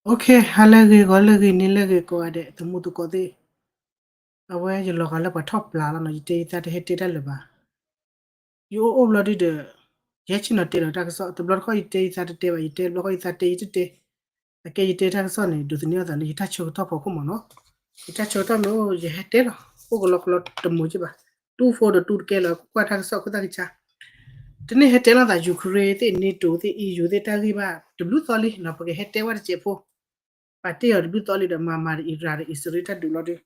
ဟါလၢအဂ့ၤ ဂီၤလၢအဂ့ၤ နံၤလၢအဂ့ၤ ကိးဂၤဒဲး သမူသကိးသ့ၣ်, အဝဲယလီၤဂာ်လၢပှၤထီၣ်ပျၢ်လီၤနီၤ, ယတဲယသးတဟဲတဲတၢ်လၢၤဘၣ်. ယအိၣ်အိၣ်ဘျီဒုဒီး ယဟဲဆ့ၣ်နီၤတဲလီၤတၢ်ကစီၣ်, တဘျီတခီၣ်ယတဲယသးတတဲဘၣ်, ယတဲတဘျီတခီၣ်ယသးတဲယတတဲ, အကဲယတဲတၢ်ကစီၣ်န့ၣ် ဒိးသန့ၤအသးလၢယတၢ်ဆၢကတီၢ်ဖီခိၣ်မ့ၢ်နီၤ. ယတၢ်ဆၢကတီၢ်မ့ၢ်အိၣ် ယဟဲတဲလီၤ, အိၣ်ကလီကလီတမုာ်က့ဘၣ်, တူၢ်ဖိဒီးတူၢ်တကဲလၢ ကွၢ်တၢ်ကစီၣ်ခိၣ်သၣ်ကဆါ. တန့ၢ်ဟဲတဲလိာ်သး Ukraine သ့ၣ် NATO သ့ၣ် EU သ့ၣ် တၢ်ဂ့ၢ်ဘၣ်တဘျုးသီလံနီၤ, ပကဟဲတဲဝဲတစဲးဖိ, ပာ်တ့ၢ်အီၤတဘျုးသီလံဒီး မၤမၤဒီး Iran ဒီး Israel တၢ်ဒုးလီၤဒုး,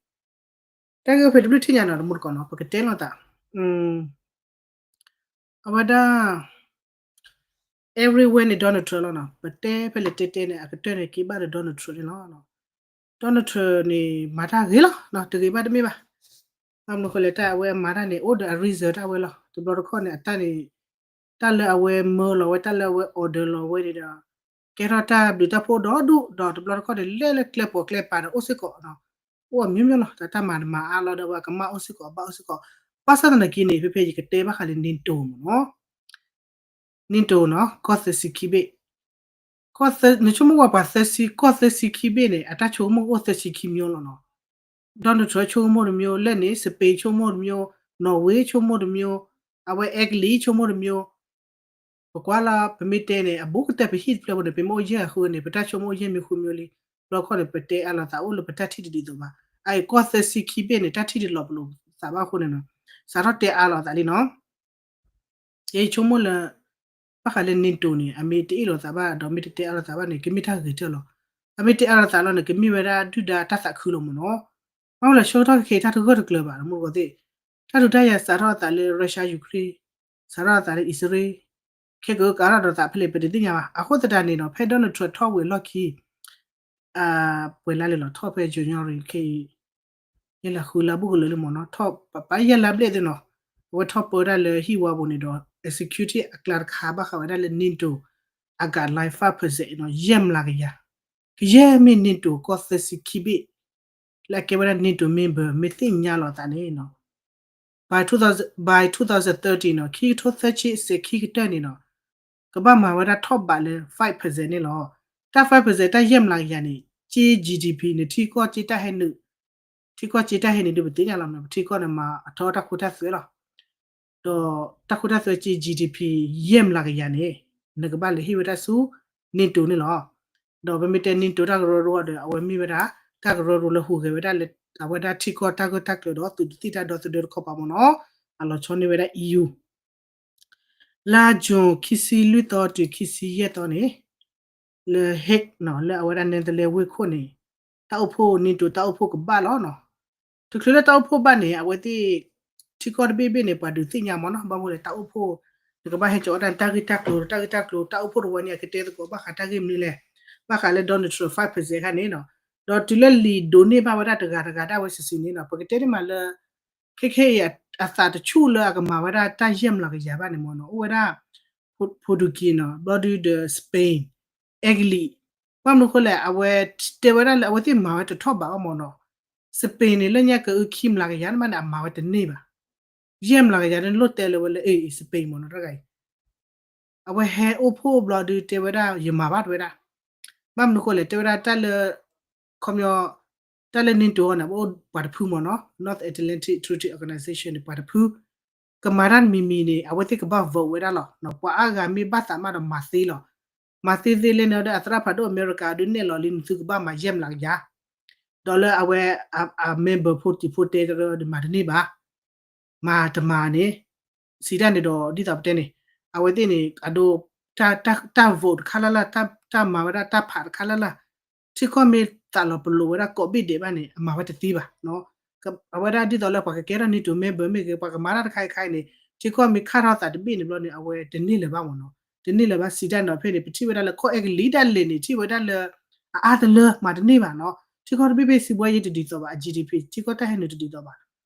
တၢ်ဂ့ၢ်အိၣ်ဖဲတဘျုးထံၣ်ညါနီၤ တမူတကိးနီၤ, ပကတဲလိာ်သး အဝဲဒၣ် everywhere န့ၣ် Donald Trump လီၤနီၤ, ပတဲဖဲလဲၣ်တဲတဲန့ၣ် အကတၢၢ်န့ၣ်က့ၤဘၣ်ဒီး Donald Trump န့ၣ်လီၤ. Donald Trump န့ၣ် မၤတၢ်ဂ့ၤလီၤ, တဂ့ၤဘၣ်တမ့ၢ်ဘၣ်. ဘၣ်မနုၤဃိလဲၣ် တၢ်အဝဲအမၤတၢ်န့ၣ် အိၣ်ဒီးအ reason တၢ်ဝဲလီၤ. တဘျီတခီၣ်န့ၣ် အတၢ်န့ၣ် တၢ်လၢအဝဲမၢလီၤဝဲ တၢ်လၢအဝဲ order လီၤဝဲန့ၣ်ဒီး ကဲထီၣ်တၢ်ဘျုးတၢ်ဖှိၣ်ဒီဒူၣ်ဒီး တဘျီတခီၣ်န့ၣ် လဲၤလၢကျဲပိာ်ကျဲပၤဒီး အိၣ်စ့ၢ်ကီးနီၤ, အိၣ်အမျိုးမျိုးလီၤ. တၢ်မၤတမၤအါလီၤဒီး အဝဲကမၣ်အိၣ်စ့ၢ်ကီး ဘၣ်အိၣ်စ့ၢ်ကီး. ဘၣ်ဆၣ်သနာ်က့န့ၣ် ဖဲဖဲယကတဲဘၣ်ဃးလၢ NATO မ့ၢ်နီၤ. NATO နီၤ ကီၢ်သၢဆံခံဘ့ၣ်, နဆိကမိၣ်ဝဲပှၤသၢဆံ ကီၢ်သၢဆံခံဘ့ၣ်န့ၣ် အတၢ်ဆိကမိၣ်အိၣ်သၢဆံခံမျိုးလီၤနီၤ. Donald Trump ဆိကမိၣ်တမျိုး, လၢန့ၣ် Spain ဆိကမိၣ်တမျိုး, Norway ဆိကမိၣ်တမျိုး, အဝဲ Italy ဆိကမိၣ်တမျိုး. ပကွၢ်လၢ ပမ့ၢ်တဲန့ၣ် အဘူးကတၢၢ်ပဟံၣ်တဖျၢၣ်ပူၤန့ၣ် ပမ့ၢ်အိၣ်ယဲၢ်ဃုန့ၣ် ပတၢ်ဆိကမိၣ်အိၣ်ယဲၢ်မံၤဃုမံၤလံ. ဘျီခီန့ၣ် ပတဲအါလီၤသးအိၣ်လၢပတၢ်ထံၣ်တဒ်သိးဘၣ်. အအံၤကီၢ်သၢဆံခံဘ့ၣ်န့ၣ် တၢ်ထံၣ်တလီၤပလိာ်သးဘၣ်အဃိန့ၣ်နီၤ, စးထီၣ်တဲအါလီၤသးလံနီၤ. ယဆိကမိၣ်လၢ ဘၣ်ဃးလၢ NATO န့ၣ် အမ့ၢ်တအ့ၣ်လိာ်သးဘၣ် ဒီးမ့ၢ်တတဲအါလိာ်သးဘၣ်န့ၣ် ကမ့ၢ်တၢ်ဂ့ၤတၢၢ်လီၤ. အမ့ၢ်တဲအါလိာ်သးလီၤန့ၣ် ကမ့ၢ်ဝဲဒၣ်ဒုၣ်ဒါတၢ်သးခုလီၤမ့ၢ်နီၤ. ဘၣ်မနုၤလဲၣ် ဆၢကတီၢ်ခဲအံၤ တၢ်တဂၢၢ်တကျၢၤဘၣ် တမူတကိးသ့ၣ်, တၢ်ဒုးတၢ်ယၤစးထီၣ်အသးလၢ Russia Ukraine, စးထီၣ်အသးလၢ Israel, ခဲကအုကးထီၣ်ဒီးသးဖဲလဲၣ် ပတသ့ၣ်ညါဘၣ်. အဃိသတးန့ၣ်နီၤ ဖဲ Donald Trump ထီၣ်ဝံၤအလီၢ်ခံ ပှဲၤလါလဲၣ်လီၤ ထီၣ်ဖဲ January ခဲအံၤ ယဲၢ်လါဃုလါဘူးကလၢာ်လံမ့ၢ်နီၤ, ထီၣ်ပပာ်ယဲၢ်လါဘျဲၣ်သ့ၣ်နီၤ, အဝဲထီၣ်ပၢတၢ်လၢဟံၣ်ဝါပူၤန့ၣ်ဒီး executive အကျါတခါ ဘၣ်ဃးဝဲဒၣ်လၢ NATO အ guideline five percent နီၤ ယဲၢ်မျးကယၤ, ကယဲၢ်မ့ၢ် NATO ကီၢ်သၢဆံခံဘ့ၣ် လၢအကဲဝဲဒၣ် NATO member မ့ၢ်သ့ၣ်ညါလီၤသးန့ၣ်နီၤ by two thousand, by two thousand thirty နီၤ ခံကထိသၢဆံအစဲးခံကတၢၢ်န့ၣ်နီၤ, ကဘၣ်မၤဝဲဒၣ်ထီၣ်ဘးလၢ five percent န့ၣ်လီၤ. တၢ် five percent တၢ်ယဲၢ်မျးကယၤန့ၣ် က့ GDP န့ၣ် ထံကီၢ်က့တၢ်ဟဲနုာ်, ထံကီၢ်က့တၢ်ဟဲနုာ်ဒုးပသ့ၣ်ညါလီၤမ့ၢ် ပထံကီၢ်န့ၣ်မၤအထီတၢ်ခိတၢ်သွဲလီၤ. ဒီးတၢ်ခိတၢ်သွဲက့ GDP ယဲၢ်မျးကယၤန့ၣ် နကဘၣ်လဲၤဟ့ၣ်ဝဲဒၣ်ဆူ NATO န့ၣ်လီၤ. ဒီးပမ့ၢ်တဲ NATO တၢ်ကရၢကရိဒီး အဝဲမ့ၢ်ဝဲဒၣ် တၢ်ကရၢကရိလၢဟူးဂဲၤဝဲဒၣ်လၢ အဝဲဒၣ်ထံကီၢ်တၢ်ဂၢၢ်တၢ်ကျၢၤဒီးသုးတသ့ၣ်တၢ်ဒီသဒၢတခီပၤမ့ၢ်နီၤ, အလီၤဆီန့ၢ်ဝဲဒၣ် EU လါ June ခံဆံလွံၢ်သီတုၤခံဆံယဲၢ်သီန့ၣ် လၢ Hague နီၤ လၢအဝဲဒၣ် Netherlands ဝ့ၢ်ခိၣ်န့ၣ် တၢ်အိၣ်ဖှိၣ် NATO တၢ်အိၣ်ဖှိၣ်ကဘၣ်လီၤနီၤ. တချုးလၢတၢ်အိၣ်ဖှိၣ်ဘၣ်န့ၣ် အဝဲသ့ၣ် ထံကီၢ်တဘ့ၣ်ဘ့ၣ်န့ၣ် ပှၤဒုးသ့ၣ်ညါမ့ၢ်နီၤ, ဘၣ်မနုၤလဲၣ် တၢ်အိၣ်ဖှိၣ် နကဘၣ်ဟဲကၠီၤအီၣ်တၢ်တၢ်ဂ့ၢ်တၢ်ကျိၤ တၢ်ဂ့ၢ်တၢ်ကျိၤ တၢ်အိၣ်ဖှိၣ်တဝဲန့ၣ် အကတဲသကိးဘၣ်ဃးတၢ်ဂ့ၢ်မနုၤလဲၣ်, ဘၣ်ဃးလၢ Donald Trump five percent ခါန့ၣ်နီၤ, ဒီးတုၤလၢလံာ်ဒိးန့ၢ်ဘၣ်ဝဲဒၣ်တဂၤတဂၤဒၣ်ဝဲစုာ်စုာ်န့ၣ်နီၤ, ပကတဲန့ၣ်မးလၢ ခဲခဲအံၤ အသးတဆူၣ်လၢအကမၤဝဲဒၣ်တၢ်ယဲၢ်မျးကယၤဘၣ်န့ၣ်မ့ၢ်နီၤ, အိၣ်ဝဲဒၣ် Portugal နီၤ, ဘျီဒုဒီး Spain, Italy, ဘၣ်မနုၤအဃိလဲၣ် အဝဲတဲဝဲဒၣ်လၢအဝဲသ့ၣ်မၤဝဲတထီၣ်ဘးဘၣ်မ့ၢ်နီၤ, Spain န့ၣ် လၢညါကအုခံမျးကယၤန့ၣ်မးန့ၣ် အမၤဝဲတန့ၢ်ဘၣ်, ယဲၢ်မျးကယၤန့ၣ်လိၣ်တဲလၢၤဝဲလၢ Spain မ့ၢ်နီၤ တဂၤအံၤ အဝဲဟဲအိၣ်ဖှိၣ်ဘျီဒုတဲဝဲဒၣ် ယမၤဘၣ်တဲဝဲဒၣ်, ဘၣ်မနုၤအဃိလဲၣ် တဲဝဲဒၣ်တၢ်လၢ ခီပညီ တၢ်လၢ NATO အံၤန့ၣ် ပအိၣ်ပှၤတဖုမ့ၢ်နီၤ North Atlantic Treaty Organization န့ၣ် ပှၤတဖု ကမၤတၢ်တမံၤမံၤန့ၣ် အဝဲသ့ၣ်ကဘၣ် vote ဝဲဒၣ်လီၤ. ပှၤအါဂၤမ့ၢ်ဘၣ်သးမးဒီးမၤသ့လီၤ. မၤသ့သ့လၢန့ၣ်ဒီး အသရၣ်ဖးဒိၣ်အမဲရကၤ ဒုးနဲၣ်လီၤလံ နသုကဘၣ်မၤယဲၢ်မျးကယၤ, ဒီးလၢအဝဲ အ member ဖိတံၤဖိတဲတရၢဒီးမၤတန့ၢ်ဘၣ် မၤတမၤန့ၣ် စံးတၢ်န့ၣ်ဒီး ဒ်သိးပတဲန့ၣ် အဝဲသ့ၣ်န့ၣ် အဒိ တၢ် vote တခါလၢ်လၢ် တၢ်မၤဝဲဒၣ်တၢ်ဖးတခါလၢ်လၢ် ထံကီၢ်မ့ၢ်သးလီၤပလိာ်ဝဲဒၣ်ကိးဘ့ၣ်ဒဲးဘၣ်န့ၣ် အမၤဝဲတသ့ဘၣ်. အဝဲဒၣ်ဒ်သိးလၢပှၤကကဲထီၣ် NATO member မ့ၢ်ဂ့ၤ ပှၤကမၤတၢ်တခါအံၤခါအံၤန့ၣ် ထံကီၢ်မ့ၢ်ခါထီၣ်သးတဘ့ၣ်န့ၣ်ဘျီန့ၣ် အဝဲတန့ၢ်လၢၤဘၣ်မ့ၢ်နီၤ. တန့ၢ်လၢၤဘၣ် စံးတၢ်န့ၣ်ဒီး ဖဲန့ၣ် ပထံၣ်ဝဲဒၣ်လၢ ကီၢ်အဲကလံးဒၣ်လဲာ်န့ၣ် ထံၣ်ဝဲဒၣ်လၢ အအါတလၢ မၤတန့ၢ်ဘၣ်နီၤ. ထံကီၢ်တဘ့ၣ်ဘ့ၣ် စီးပွားရေး တဒ်သိးဘၣ်, အ GDP ထံကီၢ်တၢ်ဟဲနုာ်တဒ်သိးဘၣ်.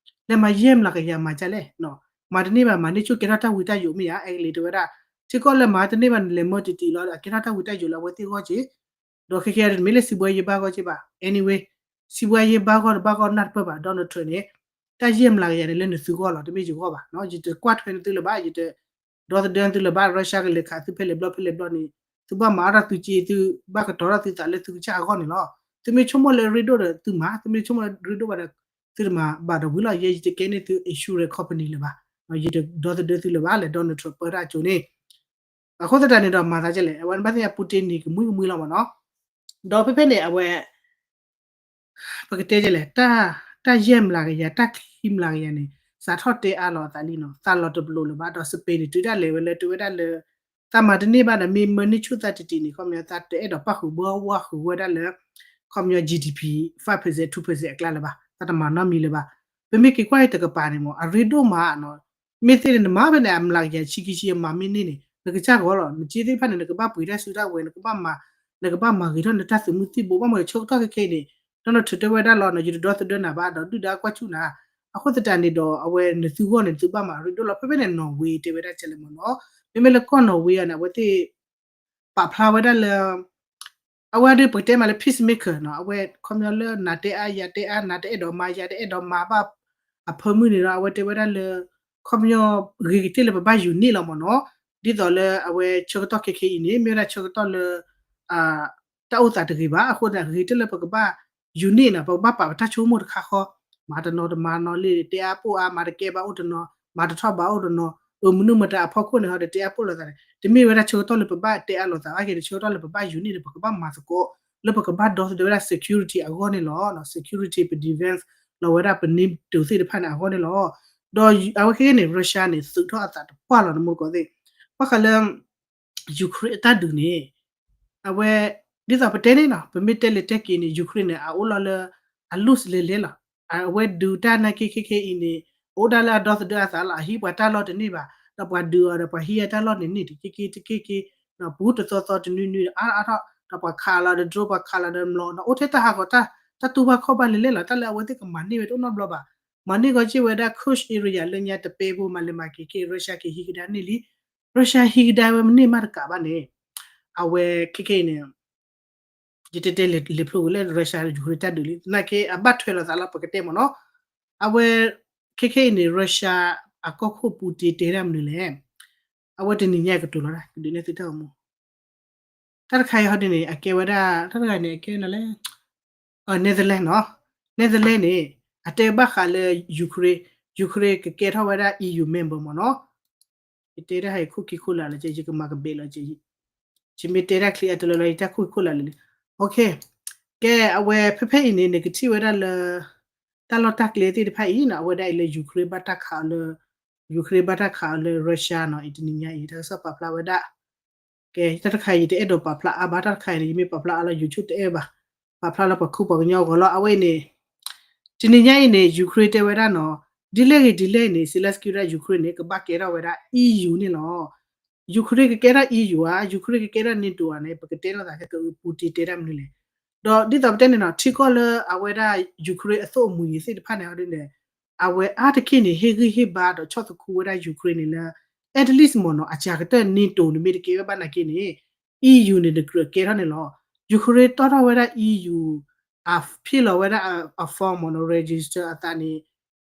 လဲၤမၤယဲၢ်မျးကယၤမၤဒ်လဲၣ်, မၤတန့ၢ်ဘၣ် မၤန့ၢ်ဆိကဲထီၣ်တၢ်ဝံတၢ်ယိးမ့ၢ်ဧါ. အဲကလံးတဲဝဲဒၣ် ထံကီၢ်လၢမၤတန့ၢ်ဘၣ်န့ၣ် လဲၤမၢတံၢ်တံၢ်လီၤ အကဲထီၣ်တၢ်ဝံတၢ်ယိးလၢအဝဲသ့ၣ်ဂီၢ်က့ၤ. ဒီးခဲကဲတမ့ၢ်လၢ စီးပွားရေး ဘၣ်ဂီၢ်က့ၤဘၣ်. Anyway စီးပွားရေး ဘၣ်ဂီၢ်တဘၣ်ဂီၢ်နၢ်တပၢၢ်ဘၣ် Donald Trump န့ၣ် တၢ်ယဲၢ်မျးကယၤန့ၣ် လၢနသုဂီၢ်လီၤ တမ့ၢ်ယဂီၢ်ဘၣ်. ယတကွၢ်ထွဲနသုလၢၤဘၣ် ယတ ဒီသဒၢနသုလၢၤဘၣ် Russia ကလဲၤခးသုဖဲလဲၣ်ဘျီဖဲလဲၣ်ဘျီန့ၣ် သုဘၣ်မၤအါထီၣ်သုစ့ သုဘၣ်ကတီၤထီၣ်သုသးလၢသုကစၢ်အဂီၢ်န့ၣ်လီၤ. သုမ့ၢ်ဆိကမိၣ်လၢအရ့ဒိၣ်ဒီးသုမၤ, သုမ့ၢ်ဆိကမိၣ်လၢအရ့ဒိၣ်ဘၣ်ဒီး သုတမၤဘၣ်ဒီးဝံၤလီၤ. ယဲယတကဲန့ၢ်သု insurance company လၢၤဘၣ်, ယတဒီသဒၢသုလၢၤဘၣ် လၢ Donald Trump ပၢတၢ်အစိၤန့ၣ်. အဃိသတးန့ၣ်ဒီးမၤသးဒ်လဲၣ်, အဝဲနဘၣ်သ့ၣ်ညါ Putin န့ၣ် ကမှံကမှံလီၤမ့ၢ်နီၤ. ဒီးဖဲဖဲန့ၣ် အဝဲ ပကတဲဒ်လဲၣ်, တၢ်ယဲၢ်မျးကယၤ တၢ်ခံမျးကယၤန့ၣ် စးထီၣ်တဲအါလီၤအသးလံနီၤ, သးလီၤတပလိာ်လၢၤဘၣ်. ဒီး Spain န့ၣ် တုၤဒၣ်လဲာ်ဝဲလၢ တဲဝဲဒၣ်လၢ သးမၤတန့ၢ်ဘၣ်ဒီး မ့ၢ်မၢန့ၢ်ဆူၣ်သးတတံၤန့ၣ် ခီပညီ သးတအဲၣ်ဒိးပၣ်ဃုာ်ဘှီဝါဃုာ်ဝဲဒၣ်လၢ ခီပညီ G D P five percent, two percent အကျါလၢၤဘၣ်, သးတမၤနီတမံၤလၢၤဘၣ်. ပမ့ၢ်က့ၤကွၢ်အံၤတကပၤန့ၣ်မ့ၢ် အရ့ဒိၣ်မးနီၤ. မ့ၢ်သ့ၣ်န့ၣ် နမၤဖဲန့ၣ် အမျးကယၤဆံခံဆံ မၤမ့ၢ်န့ၢ်န့ၣ် နကစၢ်ဂီၢ်လီၤ, နစ့သ့ၣ်တဖၣ်န့ၣ် နကဘၣ်ပှ့ၤတၢ်စုတၢ်ဝဲၤ, နကဘၣ်မၤ, နကဘၣ်မၤဂ့ၤထီၣ်နတၢ်သုးမုၢ်သံၣ်ဘိ ဘၣ်မနုၤဆၢကတီၢ်ခဲခဲအံၤန့ၣ် Donald Trump တဲဝဲဒၣ်လီၤနီၤ, ယတဒီသဒၢနၤဘၣ်ဒီး ဒုၣ်ဒါကွၢ်ဆူၣ်နၤ. အဃိသတးန့ၣ်ဒီး အဝဲနသုဂီၢ်န့ၣ် နသုဘၣ်မၤရ့ဒိၣ်လီၤ. ဖဲဖဲန့ၣ် Norway တဲဝဲဒၣ်ကဲလဲၣ်မ့ၢ်နီၤ. မ့မ့ၢ်လၢကီၢ် Norway အံၤန့ၣ် အဝဲသ့ၣ် ပာ်ဖျါဝဲဒၣ်လၢ အဝဲဒၣ်ပကတဲမးလၢ peacemaker နီၤ, အဝဲခီပညီလၢနၤတဲအါယၤတဲအါ, နၤတအဲၣ်ဒိးမၤယၤတအဲၣ်ဒိးမၤဘၣ်အဖၢမုၢ်န့ၣ်ဒီး အဝဲတဲဝဲဒၣ်လၢ ခီပညီ ဂ့ၤကတၢၢ်လၢပဘၣ် unite လီၤမ့ၢ်နီၤ. ဒ်သိးလၢအဝဲဆၢကတီၢ်ခဲခဲအံၤန့ၣ် မ့ၢ်ဝဲဒၣ်ဆၢကတီၢ်လၢ တၢ်အိၣ်သးတဂ့ၤဘၣ်. အဃိသတး ဂ့ၤကတၢၢ်လၢပကဘၣ် unite နီၤ, ပကဘၣ်ပာ်ပတၢ်ဆိကမိၣ်တခါဃီ, မၤတနီၤတမၤနီၤလံ, တဲအါပိာ်အါ, မၤတကဲဘၣ်အိၣ်တနီၤ, မၤတထီၣ်ဘၣ်အိၣ်တနီၤ, အမနုၤမတၤအဖီခိၣ်န့ၣ်ဟီဒီး တဲအါပိာ်လိာ်သးန့ၣ် တမ့ၢ်ဝဲဒၣ်ဆၢကတီၢ်လၢပဘၣ်တဲအါလိာ်သးဘၣ်က့ၤ, ဒီးဆၢကတီၢ်လၢပဘၣ် unite ဒီး ပကဘၣ်မၤသကိး လၢပကဘၣ်ဒီသဒၢဝဲဒၣ် security အဂီၢ်န့ၣ်လီၤ. security ပ defense လီၤဝဲဒၣ်ပ NATO သ့ၣ်တဖၣ်န့ၣ်အဂီၢ်န့ၣ်လီၤ. ဒီးအဝဲခဲခဲန့ၣ် Russia န့ၣ် သုးထီၣ်အသးတပှၢ်လီၤ နမူတကိးသ့ၣ်, ဘၣ်ဃးလၢ Ukraine အတၢ်ဒုးန့ၣ် အဝဲ ဒ်သိးပတဲန့ၣ်နီၤ, ပမ့ၢ်တဲလဲၤတဲက့ၤန့ၣ် Ukraine န့ၣ် အအိၣ်လီၤလၢ အ loose လဲၤလဲၤလီၤ. အဝဲဒုးတၢ်နာ်က့ခဲခဲအံၤန့ၣ် အိၣ်ဒၣ်လၢအဒီသဒၢအသးလီၤ. အဟံးပှၤတၢ်လီၢ်တန့ၢ်ဘၣ်, ဒီးပှၤဒုးအီၤဒီးပှၤဟံးအတၢ်လီၢ်န့ၣ်န့ၢ်တက့ၢ်က့ၢ်တက့ၢ်က့ၢ်, ပူၤတသီသီတနွံနွံ အါအါထီၣ် ဒီးပှၤခးလီၤဒီး drone, ပှၤခးလီၤဒီးမျိာ်, အိၣ်ထဲတၢ်ဟးဂီၤ တၢ်တူၢ်ဘၣ်ခီၣ်ဘၣ်လဲၤလဲၤလီၤ. တၢ်လၢအဝဲသ့ၣ်ကမၤန့ၢ်ဝဲတအိၣ်နီတဘျီဘၣ်. မၤန့ၢ်ကီက့ၢ်ဝဲဒၣ် Kursk area လၢညါတပဲဖိ မၤလဲၤမၤက့ၤက့ၤ Russia က့ၤဟံးကဒါန့ၢ်လံ. Russia ဟံးကဒါဝဲမ့ၢ်န့ၢ်မးတကးဘၣ်န့ၣ် အဝဲခဲခဲအံၤန့ၣ် ယတဲတဲလဲၤဖျိဝဲလၢ Russia Ukraine တၢ်ဒုးလံ သနာ်က့အဘၣ်ထွဲလိာ်သးလီၤ ပကတဲမ့ၢ်နီၤ. အဝဲ ခဲခဲအံၤန့ၣ် Russia အကီၢ်ခိၣ် Putin တဲဒၣ်မနုၤလဲၣ်. အဝဲတနံၤညါကတိၤလီၤဒၣ် ကဒုးနဲၣ်သုတၢ်ဂီၤမူ တၢ်တခါအံၤဟီဒ်န့ၣ် အကဲဝဲဒၣ် တၢ်တဂၤန့ၣ် အကဲနၤလဲၣ် Netherlands နီၤ. Netherlands န့ၣ် အတဲဘၣ်ဃးလၢ Ukraine, Ukraine ကကဲထီၣ်ဝဲဒၣ် E U member မ့ၢ်နီၤ. ယတဲတၢ်ဟဲခိၣ်ခံခိၣ်လာ်လီၤ ယကမၤကဘဲးလီၤ ယမ့ၢ်တဲတၢ်ချံအတလၢလီၤ ယတၢ်ခိၣ်ခံခိၣ်လာ်လံလံ. ကဲ အဝဲဖဲဖဲအံၤန့ၣ် နကထံၣ်ဝဲဒၣ်လၢ တၢ်လီၢ်တၢ်ကျဲသ့ၣ်တဖၣ်အံၤနီၤ အဝဲဒၣ်အံၤလၢ Ukraine ဘၣ်တၢ်ခးအီၤလၢ Ukraine ဘၣ်တၢ်ခးအီၤလၢ Russia နီၤ အံၤတနံၤညါအံၤ တၢ်ကစီၣ်ပာ်ဖျါဝဲဒၣ် ကဲ တၢ်တခါအံၤ ယတအဲၣ်ဒိးပာ်ဖျါအါဘၣ် တၢ်တခါအံၤန့ၣ် ယမ့ၢ်ပာ်ဖျါအါလီၤ YouTube တအဲၣ်ဘၣ် ပာ်ဖျါလၢပှၤခူပှၤကညီအဂီၢ်လီၤ အဝဲအံၤန့ၣ် တနံၤညါအံၤန့ၣ် Ukraine တဲဝဲဒၣ်နီၤ ဒ်လဲၣ်ဂ့ၤဒ်လဲၣ်န့ၣ် Zelensky ဝဲဒၣ် Ukraine န့ၣ် ကဘၣ်ကဲထီၣ်ဝဲဒၣ် E U န့ၣ်လီၤ. Ukraine ကကဲထီၣ် E U ဧါ Ukraine ကကဲထီၣ် NATO ဧါန့ၣ် ပကတဲလိာ်သးခဲက Putin တဲဒၣ်မနုၤလဲၣ်. ဒီးဒ်သိးပတဲန့ၣ်နီၤ ထံကီၢ်လၢအဝဲဒၣ် Ukraine အသိၣ်အမှံၤသ့ၣ်တဖၣ်န့ၣ် အဒ်န့ၣ် အဝဲအါတက့ၢ်န့ၣ် ဟ့ၣ်ဂံၢ်ဟ့ၣ်ဘါဒီးဆီၣ်သခူဝဲဒၣ် Ukraine န့ၣ်လၢ at least မ့ၢ်နီၤ အစှၤကတၢၢ် NATO န့ၣ်မ့ၢ်တကဲဝဲဘၣ်နာ်က့န့ၣ် E U န့ၣ် နကြၢးကဲထီၣ်န့ၣ်လီၤ. Ukraine တီၣ်ထီၣ်ဝဲဒၣ် E U အဖံၣ်လီၤဝဲဒၣ်အ form မ့ၢ်နီၤ register အသးန့ၣ်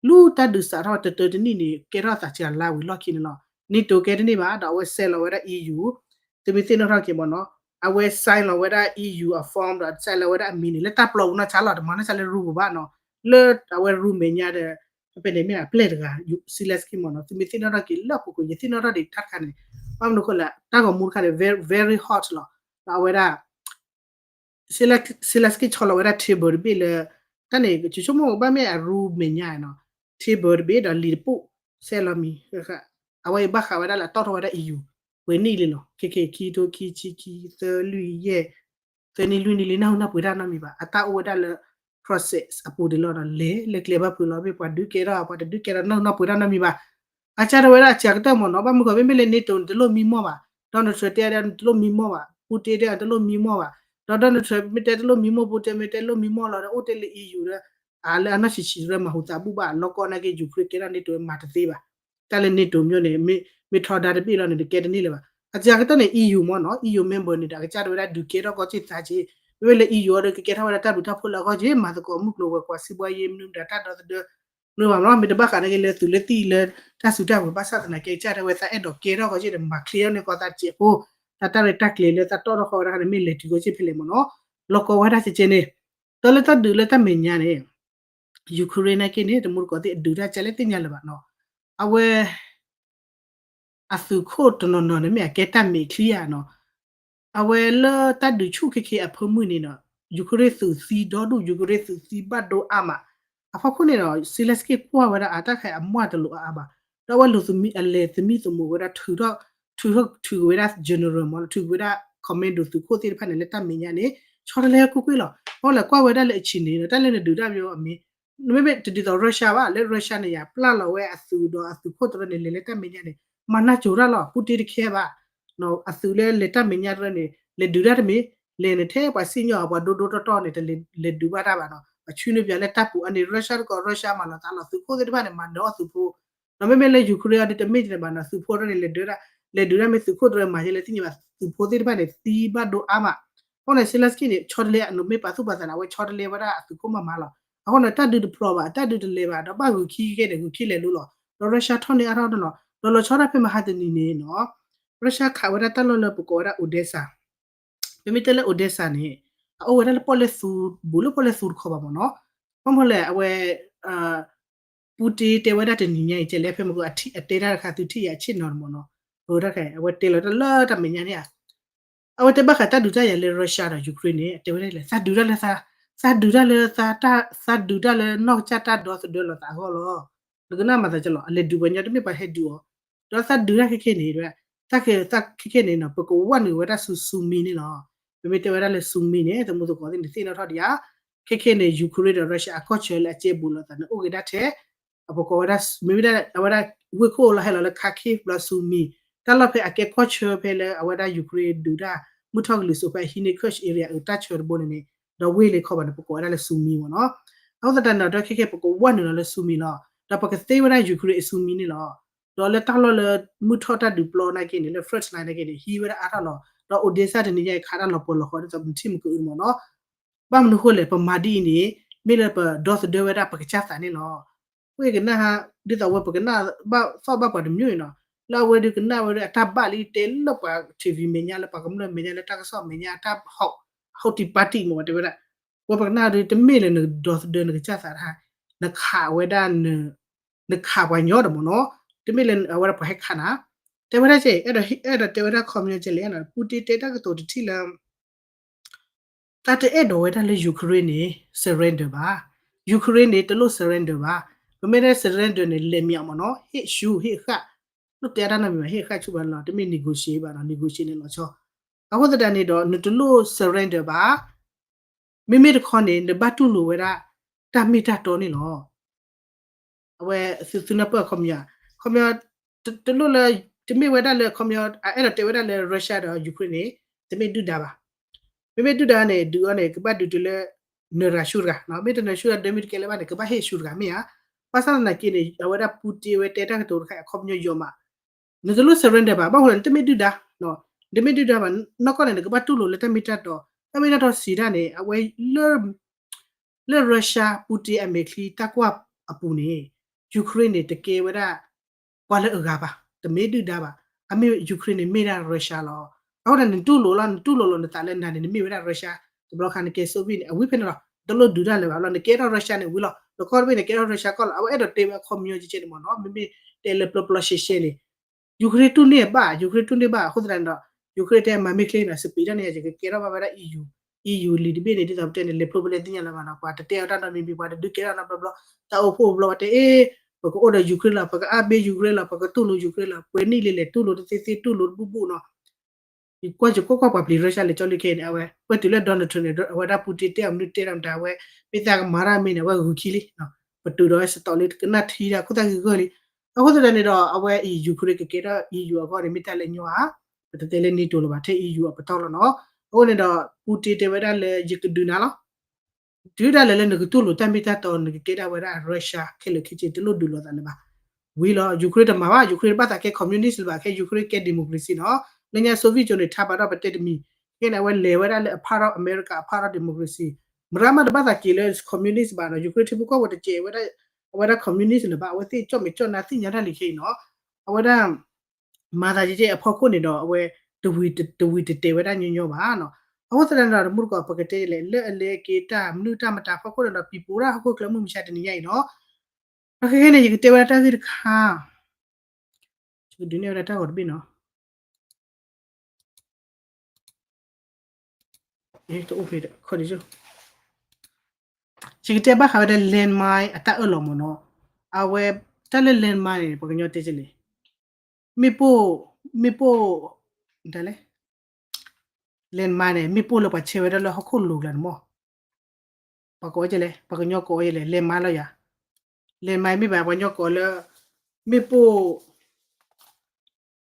လူၤတၢ်ဒုးစးထီၣ်တတၢတနံၣ်န့ၣ် ကဲထီၣ်အသးစှၤလါဝံၤလီၢ်ခံန့ၣ်လီၤ. NATO ကဲတန့ၢ်ဘၣ် ဒီးအဝဲစဲးလီၤဝဲဒၣ် E U သုမ့ၢ်သ့ၣ်နီၣ်ထီၣ်က့ၤမ့ၢ်နီၤ အဝဲ sign လီၤဝဲဒၣ် E U အ form ဒီး sign လီၤဝဲဒၣ်အမံၤန့ၣ် လၢတၢ်ပျီပူၤနီၢ်ဆါလီၤ တမၤနီၢ်ဆါလၢ Russia ဘၣ်နီၤ လၢအဝဲ Romania ဒီး ဖဲန့ၣ်မ့ၢ်အပျဲၢ်တဂၤ Zelensky မ့ၢ်နီၤ သုမ့ၢ်သ့ၣ်နီၣ်ထီၣ်က့ၤလၢအပူၤကွံာ် ယသ့ၣ်နီၣ်ထီၣ်ဒံးတၢ်တခါန့ၣ် ဘၣ်မနုၤဃိလဲၣ် တၢ်ဂီၤမူတခါန့ၣ် very, very hot လီၤ. ဒီးအဝဲဒၣ် Zelensky ဆီလီၤဝဲဒၣ် table တဘ့ၣ်လၢ တၢ်န့ၣ် ကဆိကမိၣ်ကဘၣ်မ့ၢ်အ Romania နီၤ table တဘ့ၣ်ဒီးလံာ်တပူၤ စဲးလီၤမံၤ အဝဲအံၤဘၣ်ဃးဝဲဒၣ်လၢအတီၣ်ထီၣ်ဝဲဒၣ် E U ပှဲၤနံၣ်လံလီၤ ခဲခဲခံထိခံဆံခံသၢလွံၢ်ယဲၢ် သၢနံၣ်လွံၢ်နံၣ်လံ နၢ်ဟူနၢ်ပှဲၤတၢ်နီတမံၤဘၣ် အတၢ်အိၣ်ဝဲဒၣ်လၢ process အပူၤဒံးလီၤဒီး လဲၤလၢကျဲဘၣ်ဖုးလီၤ မ့ၢ်ပှၤဒုးကဲထီၣ် ပှၤတဒုးကဲထီၣ် နၢ်ဟူနၢ်ပှဲၤတၢ်နီတမံၤဘၣ် အကစၢ်ဒၣ်ဝဲဒၣ်အစှၤကတၢၢ်မ့ၢ်နီၤ ဘၣ်မနုၤဃိ မ့မ့ၢ်လၢ NATO န့ၣ် တလိၣ်မံမီၢ်ဘၣ် Donald Trump တဲဒၣ် တလိၣ်မံမီၢ်ဘၣ် Putin တဲတလိၣ်မံမီၢ်ဘၣ် ဒီး Donald Trump မ့ၢ်တဲတလိၣ်မံမီၢ် Putin မ့ၢ်တဲတလိၣ်မံမီၢ်လီၤဒီး အိၣ်တ့ၢ်လၢ E U ဒီး လၢအနီၢ်ဆံးဆံးရၢမၤဟူးသးဘူၣ်ဘၣ် လီၢ်ကီၢ်နာ်က့ Ukraine ကဲထီၣ် NATO မၤတသ့ဘၣ် တၢ်လၢ NATO မ့ၢ်န့ၣ် မ့ၢ်ထီဒါတဘ့ၣ်လီၤန့ၣ် တကဲတန့ၢ်လၢၤဘၣ် အစှၤကတၢၢ်န့ၣ် E U မ့ၢ်နီၤ E U member န့ၣ်ဒီး အကစၢ်ဒၣ်ဝဲဒၣ်ဒုးကဲထီၣ်ကီၢ်စ့ၣ်သးက့ မ့မ့ၢ်လၢ E U အီၤဒီး ကကဲထီၣ်ဝဲဒၣ်တၢ်ဘျုးတၢ်ဖှိၣ်လၢအဂီၢ်က့ မၤသကိးမုၢ်ကျိၤဝဲၤကွာ် စံးဘှါယ့ မနုၤမတၤတၢ်ဒီသဒၢ မနုၤဘၣ်မ့ၢ်နီၤ မ့ၢ်တဘၣ်ဃးနာ်က့လၢသုးလၢသံၣ်လၢ တၢ်စုတၢ်ဝဲၤဘၣ်ဆၣ်သနာ်က့ ကစၢ်ဒၣ်ဝဲသးအဲၣ်ဒိးကဲထီၣ်ကီၢ်စ့ၣ်ဒီး မၤချ့ထီၣ်န့ၢ်ကီၢ်သးတစဲးဖိ တၢ်ရဲၣ်တၢ်ကျဲၤလၢသးတီၣ်ထီၣ်ဃီဝဲဒၣ်န့ၣ် မ့ၢ်လဲၤတုၤကီၢ်စ့ၣ်ဖဲလဲၣ်မ့ၢ်နီၤ, လီၤကီဝဲဒၣ်ကဲကဲန့ၣ်, ဒီးလၢတၢ်ဒုးလၢတၢ်မဲာ်ညါန့ၣ် Ukraine နာ်က့န့ၣ် တမူတကိးသ့ၣ်အဒုးတၢ်ကဲလၢသ့ၣ်ညါလၢၤဘၣ်နီၤ, အဝဲ အသုးခိၣ်တနီၤနီၤန့ၣ်မ့ၢ်အကဲတၢ်မဲာ်ချံဧါနီၤ, အဝဲလၢတၢ်ဒုးဆူၣ်ခဲခဲအဖၢမုၢ်န့ၣ်နီၤ, Ukraine သုးသံဒီဒူၣ် Ukraine သုးသံဘၣ်ဒိအါမး, အဖီခိၣ်န့ၣ်ဒီး Zelenskyy ကွၢ်ဝဲဒၣ်အတၢ်ခါအမ့ၢ်တလိၤအါအါဘၣ်, ဒီးအဝဲလိၤသမံ အလဲၤသမံသမိးဝဲဒၣ်ထုးထီၣ် ထုးထီၣ်ထုးက့ၤဝဲဒၣ် general မ့ၢ်လီၤ ထုးက့ၤဝဲဒၣ် commando သုးခိၣ်သ့ၣ်တဖၣ်န့ၣ် လၢတၢ်မဲာ်ညါန့ၣ် ဆီတလဲကွ့ၢ်ကွ့ၢ်လီၤ, အဃိလဲၤကွၢ်ဝဲဒၣ်လၢအဆံးန့ၣ်ဒီး တၢ်လၢနဒုးတၢ်မ့ၢ်အီၤမ့ၢ် နမ့မ့ၢ်တဒ်သိး Russia ဘၣ် လၢ Russia န့ၣ်ယၤ ပျၢ်လီၤဝဲအသုးဒီးအသုးခိၣ်တရၢန့ၣ် လဲၤလၢတၢ်မဲာ်ညါန့ၣ် မၤနၢ်ကၠိၤတၢ်လီၤ Putin တခဲဘၣ်, အသုးလၢလဲၤတၢ်မဲာ်ညါတရၢန့ၣ် လဲၤဒုးတၢ်တမ့ၢ်, လဲၤန့ၣ်ထဲပှၤစံၣ်ညီၣ်အပှၤဒိဒိတီတီန့ၣ် တလဲၤဒုးဘၣ်တၢ်ဘၣ်နီၤ, ပှၤဆှၢန့ၢ်ပှၤလၢတၢ်ပူၤအါန့ၣ် Russia တကိး Russia မၤလီၤသးလီၤ သုးခိၣ်သ့ၣ်တဖၣ်န့ၣ် မၤနၢၤအီၣ်သုးဖိ ဒီးမ့မ့ၢ်လၢ Ukraine အီၤဒ်တမ့ၢ်န့ၣ်ဘၣ်နီၤ သုးဖိတရၢန့ၣ် လဲၤဒုးတၢ် လဲၤဒုးတၢ်မ့ၢ်သုးခိၣ်တရၢမၤယဲလၢသ့ၣ်ညါဘၣ် သုးဖိသ့ၣ်တဖၣ်န့ၣ် သံဘၣ်ဒိအါမး, အဃိန့ၣ် Zelenskyy န့ၣ် ဆီတလဲအနမ့ၢ်ပာ်သူၣ်ပာ်သးန့ၣ် အဝဲဆီတလဲဝဲဒၣ်အသုးခိၣ်မၤမၤလီၤ, အဃိန့ၣ် တၢ်ဒုးတဖျိးဘၣ် တၢ်ဒုးတလဲၤဘၣ် ဒီးဘၣ်ဂုာ်ခံကဲန့ၣ် ဂုာ်ခံလဲၤလိၤလီၤ, ဒီး Russia ထီၣ်န့ၢ်အါထီၣ်န့ၣ်လီၤ, ဒီးလီၤဆီဒၣ်ဖဲမဟါတနံၤန့ၣ်နီၤ Russia ခးဝဲဒၣ်တၢ်လီၢ်လၢပကိးဝဲဒၣ် Odesa ပမ့ၢ်တဲလၢ Odesa န့ၣ် အအိၣ်ဝဲဒၣ်လၢပီၣ်လဲၣ်သူ ဘူးလၢပီၣ်လဲၣ်သူတခီဘၣ်မ့ၢ်နီၤ, ဘၣ်မနုၤလဲၣ် အဝဲ Putin တဲဝဲဒၣ်တနံၤညါအံၤ ကဲလၢဖဲမ့ၢ်က အတဲတၢ်တခါသုထံၣ်ယၤဆ့ၣ်နီၤမ့ၢ်နီၤ, အတၢ်ခါ အဝဲတဲလီၤတၢ်လၢတၢ်မဲာ်ညါန့ၣ်ဧါ အဝဲတဲဘၣ်ဃးတၢ်ဒုးတၢ်ယၤလၢ Russia ဒီး Ukraine န့ၣ် အတဲဝဲဒၣ်လဲၣ် သးဒုးတၢ်လၢ သးဒုးတၢ်လၢ သးဒုးတၢ်လၢနီၢ်ကစၢ်တၢ်ဒီသဒၢလီၤသးအဂီၢ်လီၤ, နကနၣ်မၤသးကလီၤ အလဲၤဒုးပှၤညီတမ့ၢ်ပှၤဟဲဒုးအီၤ, ဒီးသးဒုးတၢ်ခဲခဲန့ၣ် သးခဲသးခဲခဲန့ၣ်နီၤ ပကဝဲနုာ်ဝဲဒၣ်ဆူ Sumy န့ၣ်လီၤ, ပမ့ၢ်တဲဝဲဒၣ်လၢ Sumy န့ၣ် တမူသကိးသ့ၣ်န့ၣ်သ့ၣ်နီၣ်ထီၣ်ဒံးဧါ, ခဲခဲန့ၣ် Ukraine ဒီး Russia အကီၢ်ဆၢလၢအကဲဘူးလိာ်သးန့ၣ် အိၣ်က့ၤဒၣ်ထဲ အပကိးဝဲဒၣ် မ့မ့ၢ်ဒၣ်အဝဲဒၣ် ဝ့ၢ်ခိၣ်လီၤဟဲလီၤလၢ Kharkiv ဘျီ Sumy တၢ်လီၢ်ဖဲအကဲကီၢ်ဆၢဖဲလၢအဝဲဒၣ် Ukraine ဒုးတၢ် မုၢ်ထီၣ်ကလံၤစိးဖဲ Hindkut area အတၢ်ဆၢတဘိန့ၣ်န့ၣ် ဒီးဝ့ၢ်လၢခီဘၣ်န့ၣ် ပကိးဝဲဒၣ်လၢ Sumy မ့ၢ်နီၤ, အဃိသတးန့ၣ်ဒီးခဲခဲပကဝဲနုာ်လီၤလၢ Sumy လီၤ, ဒီးပကသ့ဝဲဒၣ် Ukraine အ Sumy န့ၣ်လီၤ, ဒီးလၢတၢ်လီၢ်လၢမုၢ်ထီၣ်တၢ်ဒုးပျီနာ်က့န့ၣ် လၢ front line နာ်က့န့ၣ် ဟံးဝဲဒၣ်အါထီၣ်လီၤ, ဒီး Odesa တနံၤညါအံၤခးတၢ်လီၤပှီၤလီၤဃီဒ်သိးပထံၣ်မုၢ်ကအုမ့ၢ်နီၤ ဘၣ်မနုၤဃိလဲၣ် ပမၤဒ်အံၤန့ၣ် မ့ၢ်လၢပဒီသဒၢဝဲဒၣ်ပကစၢ်သးန့ၣ်လီၤ, ဝ့ၢ်ကနၣ်ဟါ ဒ်သိးဝဲပကနၣ်ဘၣ်သီၣ်ဘၣ်ပှၤတမျိုးအံၤနီၤ, လၢအဝဲဒုးကနၣ်ဝဲဒၣ်အတၢ်ဘၣ်လံတဲလၢပှၤ TV မဲာ်ညါ လၢပှၤကမျၢၢ်မဲာ်ညါ လၢတၢ်ကစီၣ်မဲာ်ညါ အတၢ် ဟီၣ်တံၢ်ပၢ်တံၢ်မ့ၢ်ဝဲတဲဝဲဒၣ်, ဝဲပကနၣ်ဒုးတမ့ၢ်လၢနကဒီသဒၢနကစၢ်သးတခါ, နခးဝဲဒၣ် နခးပှၤညီဒီးမ့ၢ်နီၤ, တမ့ၢ်လၢအဝဲဒၣ်ပှၤဟဲခးနၤ, တဲဝဲဒၣ်ကဲ အဲၣ်ဒိးတဲဝဲဒၣ်ခီပညီကဲလဲၣ် Putin တဲတၢ်ကတိၤတထံၣ်လၢ တၢ်တအဲၣ်ဒိးဝဲဒၣ်လၢ Ukraine န့ၣ် surrender ဘၣ်, Ukraine န့ၣ် တလိၣ် surrender ဘၣ်, ပမ့ၢ်တဲ surrender န့ၣ် လဲၤမံၤအီၤမ့ၢ်နီၤ ဟ့ၣ်ဆူၣ် ဟ့ၣ်ဃၣ်, လိၣ်တဲအတၢ်နီတမံၤဘၣ် ဟ့ၣ်ဃၣ်ဆူၣ်ဘၣ်လီၤ တမ့ၢ် negotiate ဘၣ်နီၤ negotiate န့ၣ်လီၤဆီ, အဃိသတးန့ၣ်ဒီး နတလိၣ် surrender ဘၣ်, မ့မ့ၢ်တခီန့ၣ် နဘၣ်တူၢ်လိာ်ဝဲဒၣ် တၢ်မ့ၢ်တၢ်တီန့ၣ်လီၤ. အဝဲသုသုနၢ်ပၢၢ်အခီပညီ, ခီပညီ တလိၣ်လၢ တမ့ၢ်ဝဲဒၣ်လၢခီပညီ အအဲၣ်ဒိးတဲဝဲဒၣ်လၢ Russia ဒီး Ukraine န့ၣ် တမ့ၢ်ဒုၣ်ဒါဘၣ်. မ့မ့ၢ်ဒုၣ်ဒါန့ၣ် ဒုးအီၤန့ၣ် ကဘၣ်ဒုးတုၤလၢ နရၤဆူၣ်တဂၤ, မ့ၢ်တနရၤဆူၣ်တဂၤ ဒၢမ့ၢ်တကဲလၢၤဘၣ်န့ၣ် ကဘၣ်ဟ့ၣ်ဆူၣ်တဂၤမ့ၢ်ဧါ. ဘၣ်ဆၣ်သနာ်က့န့ၣ် အဝဲဒၣ် Putin ဝဲတဲတၢ်ကတိၤတခါ အခီပညီယီၤမး နတလိၣ် surrender ဘၣ်, ဘၣ်ဃိလၢနတမ့ၢ်ဒုၣ်ဒါ, နတမ့ၢ်ဒုၣ်ဒါဘၣ်, နီၢ်ကီၢ်န့ၣ် နကဘၣ်တူၢ်လိာ်လၢတၢ်မ့ၢ်တၢ်တီ, တၢ်မ့ၢ်တၢ်တီစံးတၢ်န့ၣ် အဝဲလၢ လၢ Russia Putin အမဲာ်ချံတၢ်ကွၢ်အပူၤန့ၣ် Ukraine န့ၣ် တကဲဝဲဒၣ် ပှၤလၢအဂၤဘၣ်, တမ့ၢ်ဒုၣ်ဒါဘၣ်, အမ့ၢ် Ukraine န့ၣ် မ့ၢ်ဒၣ် Russia လီၤ. အဃိန့ၣ် နတူၢ်လိာ်လီၤ, နတူၢ်လိာ်လီၤနသးလၢနၤန့ၣ် နမ့ၢ်ဝဲဒၣ် Russia, တဘျီခါနကဲ Soviet န့ၣ် အဝံၤဖဲန့ၣ်လီၤ, တလိၣ်ဒုးတၢ်လၢၤဘၣ်လီၤ, နကဲထီၣ် Russia န့ၣ်ဝံၤလီၤ, နကီၢ်တဘ့ၣ်န့ၣ် ကဲထီၣ် Russia ကီၢ်လီၤ, အဝဲအဲၣ်ဒိးတဲဝဲအခီပညီကဲကဲန့ၣ်မ့ၢ်နီၤ, မ့မ့ၢ်တဲလၢပျီပျီရှဲရှဲန့ၣ် Ukraine တူၢ်န့ၢ်ဘၣ်, Ukraine တူၢ်န့ၢ်ဘၣ်, အဃိသတးန့ၣ်ဒီး Ukraine တဲမၤမ့ၢ်ချ့န့ၣ် စပံးတၢ်န့ၣ် ယကကဲထီၣ်ဘၣ်ဝဲဒၣ် EU, EU လံာ်တဘ့ၣ်န့ၣ် ဒ်သိးပတဲန့ၣ် လဲၤဖျိပလဲသ့ၣ်ညါလၢၤဘၣ်နီၤ, ပှၤတတဲအီၤတၢ်နီတမံၤမံၤ ပှၤတဒုးကဲထီၣ်နီတဘျီဘျီ, တၢ်အိၣ်ဖှိၣ်ဘျီဝဲတဲ အ့ ပကအိၣ်ဒီး Ukraine လီၤ, ပကအါဘ့ Ukraine လီၤ, ပကတူၢ်လိာ် Ukraine လီၤ, ပှဲၤနံၣ်လံလဲၣ် တူၢ်လိာ်တသ့သ့ တူၢ်လိာ်တဘူၣ်ဘူၣ်နီၤ ယကွၢ်ယကွၢ်ကွၢ်ပှၤပျံၤ Russia လဲၤကၠီလံခဲအံၤန့ၣ် အဝဲ ပှဲၤတုၤလၢ Donald Trump န့ၣ် အဝဲဒၣ် Putin တဲအီၤမနုၤတဲတၢ်မတၤ အဝဲ မ့ၢ်သးကမၤတၢ်မ့ၢ်န့ၣ် အဝဲဂုာ်ခံလံ, ပတုာ်ဒီးစတီးလံ ကနၣ်ထံဒၣ် ခိၣ်သၣ်ဂ့ၤဂၢၢ်လံ, အဃိသတးန့ၣ်ဒီး အဝဲအံၤ Ukraine ကကဲထီၣ် EU အဂီၢ်န့ၣ် မ့ၢ်တၢ်လၢညီဧါ, ပတတဲလၢ NATO လၢၤဘၣ် ထဲ EU အပတီၢ်လီၤနီၤ, အဃိန့ၣ်ဒီး Putin တဲဝဲဒၣ်လၢယကဒုးနၤလီၤ တုၤဒၣ်လဲာ်လၢနကတူၢ်လိာ်တၢ်မ့ၢ်တၢ်တီ နကကဲဒၣ်ဝဲဒၣ် Russia ခဲလၢာ်ခဲဆ့ တလိၣ်ဒုးလိာ်သးလၢၤဘၣ်. ဝံၤလီၤ Ukraine တမၤဘၣ်, Ukraine တဘၣ်သးကဲ communist လၢၤဘၣ်, ခဲ Ukraine ကဲ democracy နီၤ, လၢညါ Soviet ကၠိန့ၣ် ထါဘၣ်ထီၣ်ပတဲတမံၤ, ခဲန့ၣ် အဝဲလဲၤဝဲဒၣ်လၢအဖးထီၣ် America အဖးထီၣ် democracy, မရါမးတဘၣ်သးက့ၤလၢ communist ဘၣ်နီၤ, Ukraine ထံဖိကီၢ်ဖိတကဲဝဲဒၣ် အဝဲဒၣ် communist လၢၤဘၣ်, အဝဲသ့ၣ်ကၠီၣ်မဲာ်ကၠီၣ်နါသ့ၣ်ညါတၢ်လံခဲအံၤနီၤ, အဝဲဒၣ် မၤသးကဲကဲအဖီခိၣ်န့ၣ်ဒီး အဝဲ တဝံၤတတဲာ်ဝဲဒၣ်ညီညီဘၣ်နီၤ. အဃိသတးန့ၣ်ဒီး တမူတကိး ပကတဲလဲၣ် လၢအလဲၤက့ၤတၢ်မနုၤတၢ်မတၤဖီခိၣ်န့ၣ်ဒီး ပံၤပူၤဒၣ်ဟီၣ်ခိၣ်ချၢမုၢ်မဆါတနံၤညါအံၤနီၤ. ဒီးခဲခဲန့ၣ် ယကတဲဝဲဒၣ်တၢ်ဂ့ၢ်တခါ, ယကဒုးနဲၣ်ဝဲဒၣ်တၢ်ဂီၤတဘ့ၣ်နီၤ. တအိၣ်ဖဲ ယကတဲဘၣ်ဃးဝဲဒၣ် landmine အတၢ်အၢၣ်လီၤမ့ၢ်နီၤ. အဝဲ တၢ်လၢ landmine န့ၣ် ပှၤကညီတဲကလဲၣ်, မ့ၣ်ပိၢ်, မ့ၣ်ပိၢ်, ဒ်လဲၣ်, landmine န့ၣ် မ့ၣ်ပိၢ်လၢပှၤဆဲးဝဲဒၣ်လၢဟီၣ်ခိၣ်လိၤကျါန့ၣ်မ့ၢ်, ပှၤကိးဝဲကလဲၣ်, ပှၤကညီကိးဝဲလဲၣ် landmine လီၤယၤ. landmine မ့ၢ်ဘၣ် ပှၤကညီကိးလၢ မ့ၣ်ပိၢ်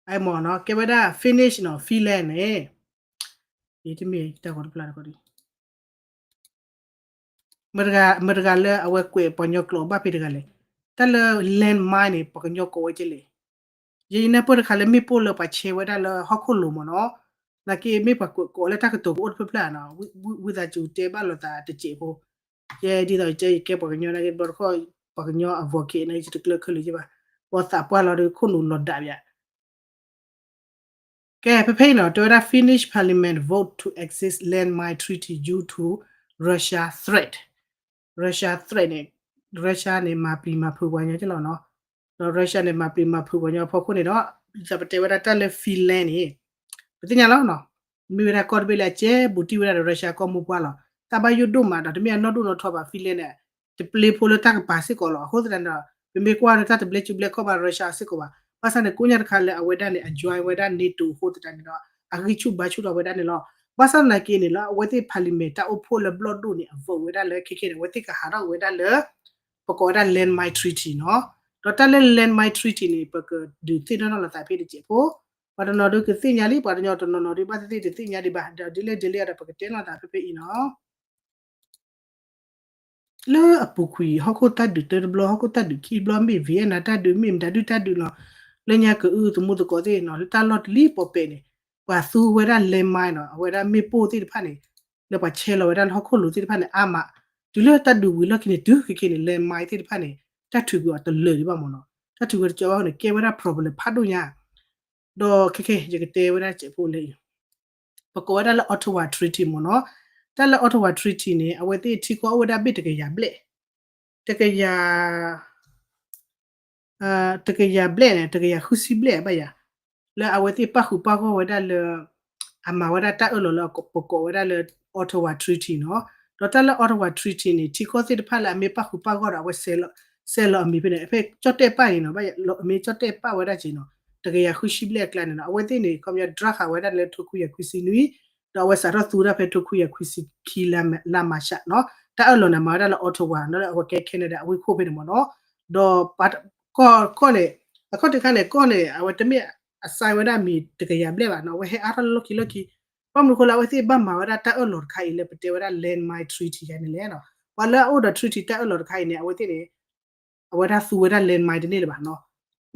အမ့ၢ်နီၤ ကဲဝဲဒၣ် Finnish နီၤ Finland န့ၣ်, တမ့ၢ်တၢ်ဂီၤတဖျါတခီဒီး မတဂၤလၢအဝဲကွဲးပှၤကညီကျိာ်ဘၣ်ဖဲတဂၤလဲၣ်. တၢ်လၢ landmine န့ၣ် ပှၤကညီကိးဝဲကလဲၣ်. ယနၢ်ပၢၢ်တခါလၢ မ့ၣ်ပိၢ်လၢပှၤဆဲးဝဲဒၣ်လၢဟီၣ်ခိၣ်လိၤမ့ၢ်နီၤ. နာ်က့မ့ၢ်ပှၤကွဲးကိးလၢတၢ်ကတိၤကအိၣ်တဖျၢၣ်ဖျၢၣ်နီၤ, ဝံသးစူၤတဲဘၣ်လိာ်သးတစဲးဖိ. ယဲဒ်သိးယတဲယကဲပှၤကညီနာ်က့ တဘျီတခီၣ် ပှၤကညီအ vocab န့ၣ် ယတကျၢခဲလၢာ်ယဘၣ်, ပှၤသးပှၢ်လီၤဒီးခိၣ်နူာ်လီၤဒးယၤ ကဲ ဖဲဖဲအံၤနီၤ တဲဝဲဒၣ် Finnish parliament vote to exit landmine treaty due to Russia threat. Russia threat န့ၣ် Russia န့ၣ် မၤပျံၤမၤဖုးပှၤကညီကလီၤနီၤ. ဒီး Russia န့ၣ် မၤပျံၤမၤဖုးပှၤကညီအဖီခိၣ်န့ၣ်ဒီး ဒ်သိးပတဲဝဲဒၣ်တၢ်လၢ Finland န့ၣ် ပသ့ၣ်ညါလီၤနီၤ. မ့ၢ်ဝဲဒၣ်ကီၢ်တဘ့ၣ်လၢအကဲဘူးတံၢ်ဝဲဒၣ်ဒီး Russia ကီၢ်မိၢ်ပှၢ်လီၤ. တၢ်ဘၣ်ယိၣ်ဒိၣ်မးဒီး တမ့ၢ်အနီၢ်ဒိၣ်နီၢ်ထီဘၣ် Finland န့ၣ် တပျ့ၤဖိလၢတၢ်ကပၤစ့ၢ်ကီးလီၤ. အဃိသတးန့ၣ်ဒီး ပမ့ၢ်ကွၢ်ဒီးတၢ်တဘျဲးစုဘျဲးခီၣ်ဘၣ် Russia စ့ၢ်ကီးဘၣ်. ဘၣ်ဆၣ်န့ၣ် ကိးညါတခါလၢအဝဲဒၣ်န့ၣ် အ join ဝဲဒၣ် NATO အဃိသတးန့ၣ်ဒီး အဂံၢ်ဆူၣ်ဘါဆူၣ်ထီၣ်ဝဲဒၣ်န့ၣ်လီၤ. ဘၣ်ဆၣ်သနာ်က့န့ၣ်လီၤ အဝဲသ့ၣ် parliament တၢ်အိၣ်ဖှိၣ်လၢဘျီၣ်ဒိၣ်န့ၣ် အ vote ဝဲဒၣ်လၢခဲခဲန့ၣ် အဝဲသ့ၣ်ကဟးထီၣ်ဝဲဒၣ်လၢ ပကိးဝဲဒၣ် landmine treaty နီၤ. ဒီးတၢ်လၢ landmine treaty န့ၣ် ပကဒုးသ့ၣ်နီၣ်ထီၣ်လိာ်သးဖဲတစဲးဖိ, ပှၤတနီၤဒုးကသ့ၣ်ညါလံ ပှၤတနီၤတနီၤဒုးဘၣ်သ့ၣ်သ့ၣ်တသ့ၣ်ညါဒံးဘၣ် ဒီးဒ်လဲၣ်ဒ်လဲၣ်ဒီး ပကတဲလိာ်သးဖဲဖဲအံၤနီၤ. လၢအပူၤကွံာ် ဟီၣ်ခိၣ်တၢ်ဒုးတၢတဘျီ ဟီၣ်ခိၣ်တၢ်ဒုးခံဘျီ မ့ၢ် Vietnam တၢ်ဒုး မ့ၢ်မတၤဒုတၢ်ဒုးနီၤ, လၢညါကအုသမူသကိးသ့ၣ်နီၤ လၢတၢ်လီၢ်တလံၤပီၤပဲာ်န့ၣ် ပှၤသူဝဲဒၣ် landmine နီၤ အဝဲဒၣ်မ့ၣ်ပိၢ်သ့ၣ်တဖၣ်န့ၣ် လၢပှၤဆဲးလီၤဝဲဒၣ်လၢဟီၣ်ခိၣ်လိၤသ့ၣ်တဖၣ်န့ၣ် အါမး, တုၤလၢတၢ်ဒုးဝံၤလီၢ်ခံန့ၣ် တုၤခဲခဲန့ၣ် landmine သ့ၣ်တဖၣ်န့ၣ် တၢ်ထုးကွံာ်အီၤတလၢာ်ဒံးဘၣ်မ့ၢ်နီၤ, တၢ်ထုးကွံာ်တကီဘၣ်န့ၣ် ကဲဝဲဒၣ် problem ဖးဒိၣ်ညါ ဒီးခဲခဲ ယကတဲဝဲဒၣ်စဲးဖိလၢအံၤ ပကိးဝဲဒၣ်လၢ Ottawa Treaty မ့ၢ်နီၤ. တၢ်လၢ Ottawa Treaty န့ၣ် အဝဲသ့ၣ်ထံကီၢ်အိၣ်ဝဲဒၣ်ဘ့ၣ်တကယၤဘျဲၣ်, တကယၤ, တကယၤဘျဲၣ်န့ၣ် တကယၤဃုဆံဘျဲၣ်ဘၣ်ယၤ, လၢအဝဲသ့ၣ်ပၣ်ဃုာ်ပၣ်ဂီၢ်ဝဲဒၣ်လၢ အမၤဝဲဒၣ်တၢ်အၢၣ်လီၤလၢပကိးဝဲဒၣ်လၢ Ottawa Treaty နီၤ. ဒီးတၢ်လၢ Ottawa Treaty န့ၣ် ထံကီၢ်သ့ၣ်တဖၣ်လၢအမ့ၢ်ပၣ်ဃုာ်ပၣ်ဂီၢ်ဒီး အဝဲ ဆဲးလီၤအမံၤဖဲန့ၣ် ဖဲကၠီၣ်တဲၣ်ပၣ်အံၤနီၤ, အမ့ၢ်ကၠီၣ်တဲၣ်ပၣ်ဝဲဒၣ်က့ၤနီၤ, တကယၤဃုဆံဘျဲၣ်အကျါန့ၣ်နီၤ အဝဲသ့ၣ်န့ၣ် ခီပညီ draft ဃာ်ဝဲဒၣ်လၢထိခွံကယၤခွံဆံနွံ, ဒီးအဝဲစးထီၣ်သူဝဲဒၣ်ဖဲထိခွံကယၤခွံဆံခံ လါမၤရှးနီၤ. တၢ်အၢၣ်လီၤန့ၣ် မၤဝဲဒၣ်လၢ Ottawa နီၤ လၢအဝဲကဲ Canada အဝ့ၢ်ခိၣ်ဖဲန့ၣ်မ့ၢ်နီၤ. ဒီး ကီၢ်န့ၣ် အခီၣ်ထံးခါန့ၣ် ကီၢ်န့ၣ် အဝဲတမ့ၢ်အ sign ဝဲဒၣ်မံၤတကယၤဘျဲၣ်ဘၣ်နီၤ, အဝဲဟဲအါထီၣ်လၢလီၢ်ခံလီၢ်ခံ, ဘၣ်မနုၤအဃိလၢအဝဲသ့ၣ်ဘၣ်မၤဝဲဒၣ်တၢ်အၢၣ်လီၤတခါအံၤလၢပတဲဝဲဒၣ် landmine treaty ယၤန့ၣ်လဲၣ်နီၤ. ပှၤလၢအအိၣ်ဒီး treaty တၢ်အၢၣ်လီၤတခါအံၤန့ၣ် အဝဲသ့ၣ်န့ၣ် အဝဲဒၣ်သူဝဲဒၣ် landmine တန့ၢ်လၢၤဘၣ်နီၤ.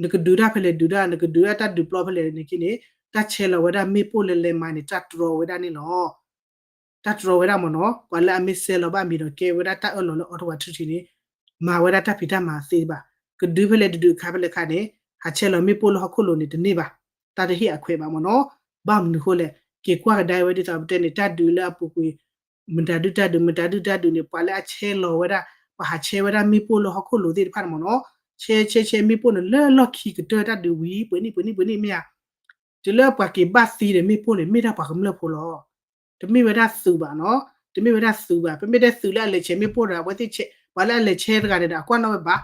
နကဒုးတၢ်ဖဲလဲၣ်ဒုးတၢ်, နကဒုးဒၣ်တၢ်ဒုးပျီဖဲလဲၣ်န့ၣ်က့န့ၣ် တၢ်ဆဲးလီၤဝဲဒၣ်မ့ၣ်ပိၢ်လၢ landmine န့ၣ် တၢ်တြီဝဲဒၣ်န့ၣ်လီၤ. တၢ်တြီဝဲဒၣ်မ့ၢ်နီၤ, ပှၤလၢအမ့ၢ်ဆဲးလီၤဘၣ်မံၤဒီးကဲဝဲဒၣ်တၢ်အၢၣ်လီၤလၢ Ottawa Treaty န့ၣ် မၤဝဲဒၣ်တၢ်ဖံးတၢ်မၤသ့ဘၣ်. ကဒုးဖဲလဲၣ်တဒုးခါဖဲလဲၣ်ခါန့ၣ် ဟးဆဲးလီၤမ့ၣ်ပိၢ်လၢဟီၣ်ခိၣ်လိၤန့ၣ်တန့ၢ်ဘၣ်, တၢ်တဟ့ၣ်အခွဲးဘၣ်မ့ၢ်နီၤ. ဘၣ်မနုၤအဃိလဲၣ်, က့ၤကွၢ်ကဒါဝဲဒ်သိးပတဲန့ၣ် တၢ်ဒုးလၢအပူၤကွံာ် မတၤဒုတၢ်ဒုး မတၤဒုတၢ်ဒုးန့ၣ် ပှၤလၢအဆဲးလီၤဝဲဒၣ် ပှၤဟးဆဲးဝဲဒၣ်မ့ၣ်ပိၢ်လၢဟီၣ်ခိၣ်လိၤသ့ၣ်တဖၣ်န့ၣ်မ့ၢ်နီၤ, ဆဲးဆဲးဆဲးမ့ၣ်ပိၢ်န့ၣ်လၢလီၢ်ခံကတၢၢ်တၢ်ဒုးဝံၤ ပှဲၤနံၣ်ပှဲၤနံၣ်ပှဲၤနံၣ်မ့ၢ်ဧါ တုၤလၢပှၤက့ၤဘၣ်သံဒီးမ့ၣ်ပိၢ်န့ၣ် မ့ၢ်ဒၣ်ပှၤကမျၢၢ်ဖိလီၤ. တမ့ၢ်ဝဲဒၣ်သုးဘၣ်နီၤ, တမ့ၢ်ဝဲဒၣ်သုးဘၣ်, ပမ့ၢ်တဲသုးလၢအလဲၤဆဲးမ့ၣ်ပိၢ်ဒီး အဝဲသ့ၣ်ဆဲး ပှၤလၢအလဲၤဆဲးတဂၤန့ၣ်ဒီး အကွၢ်နီၣ်ဝဲဘၣ်,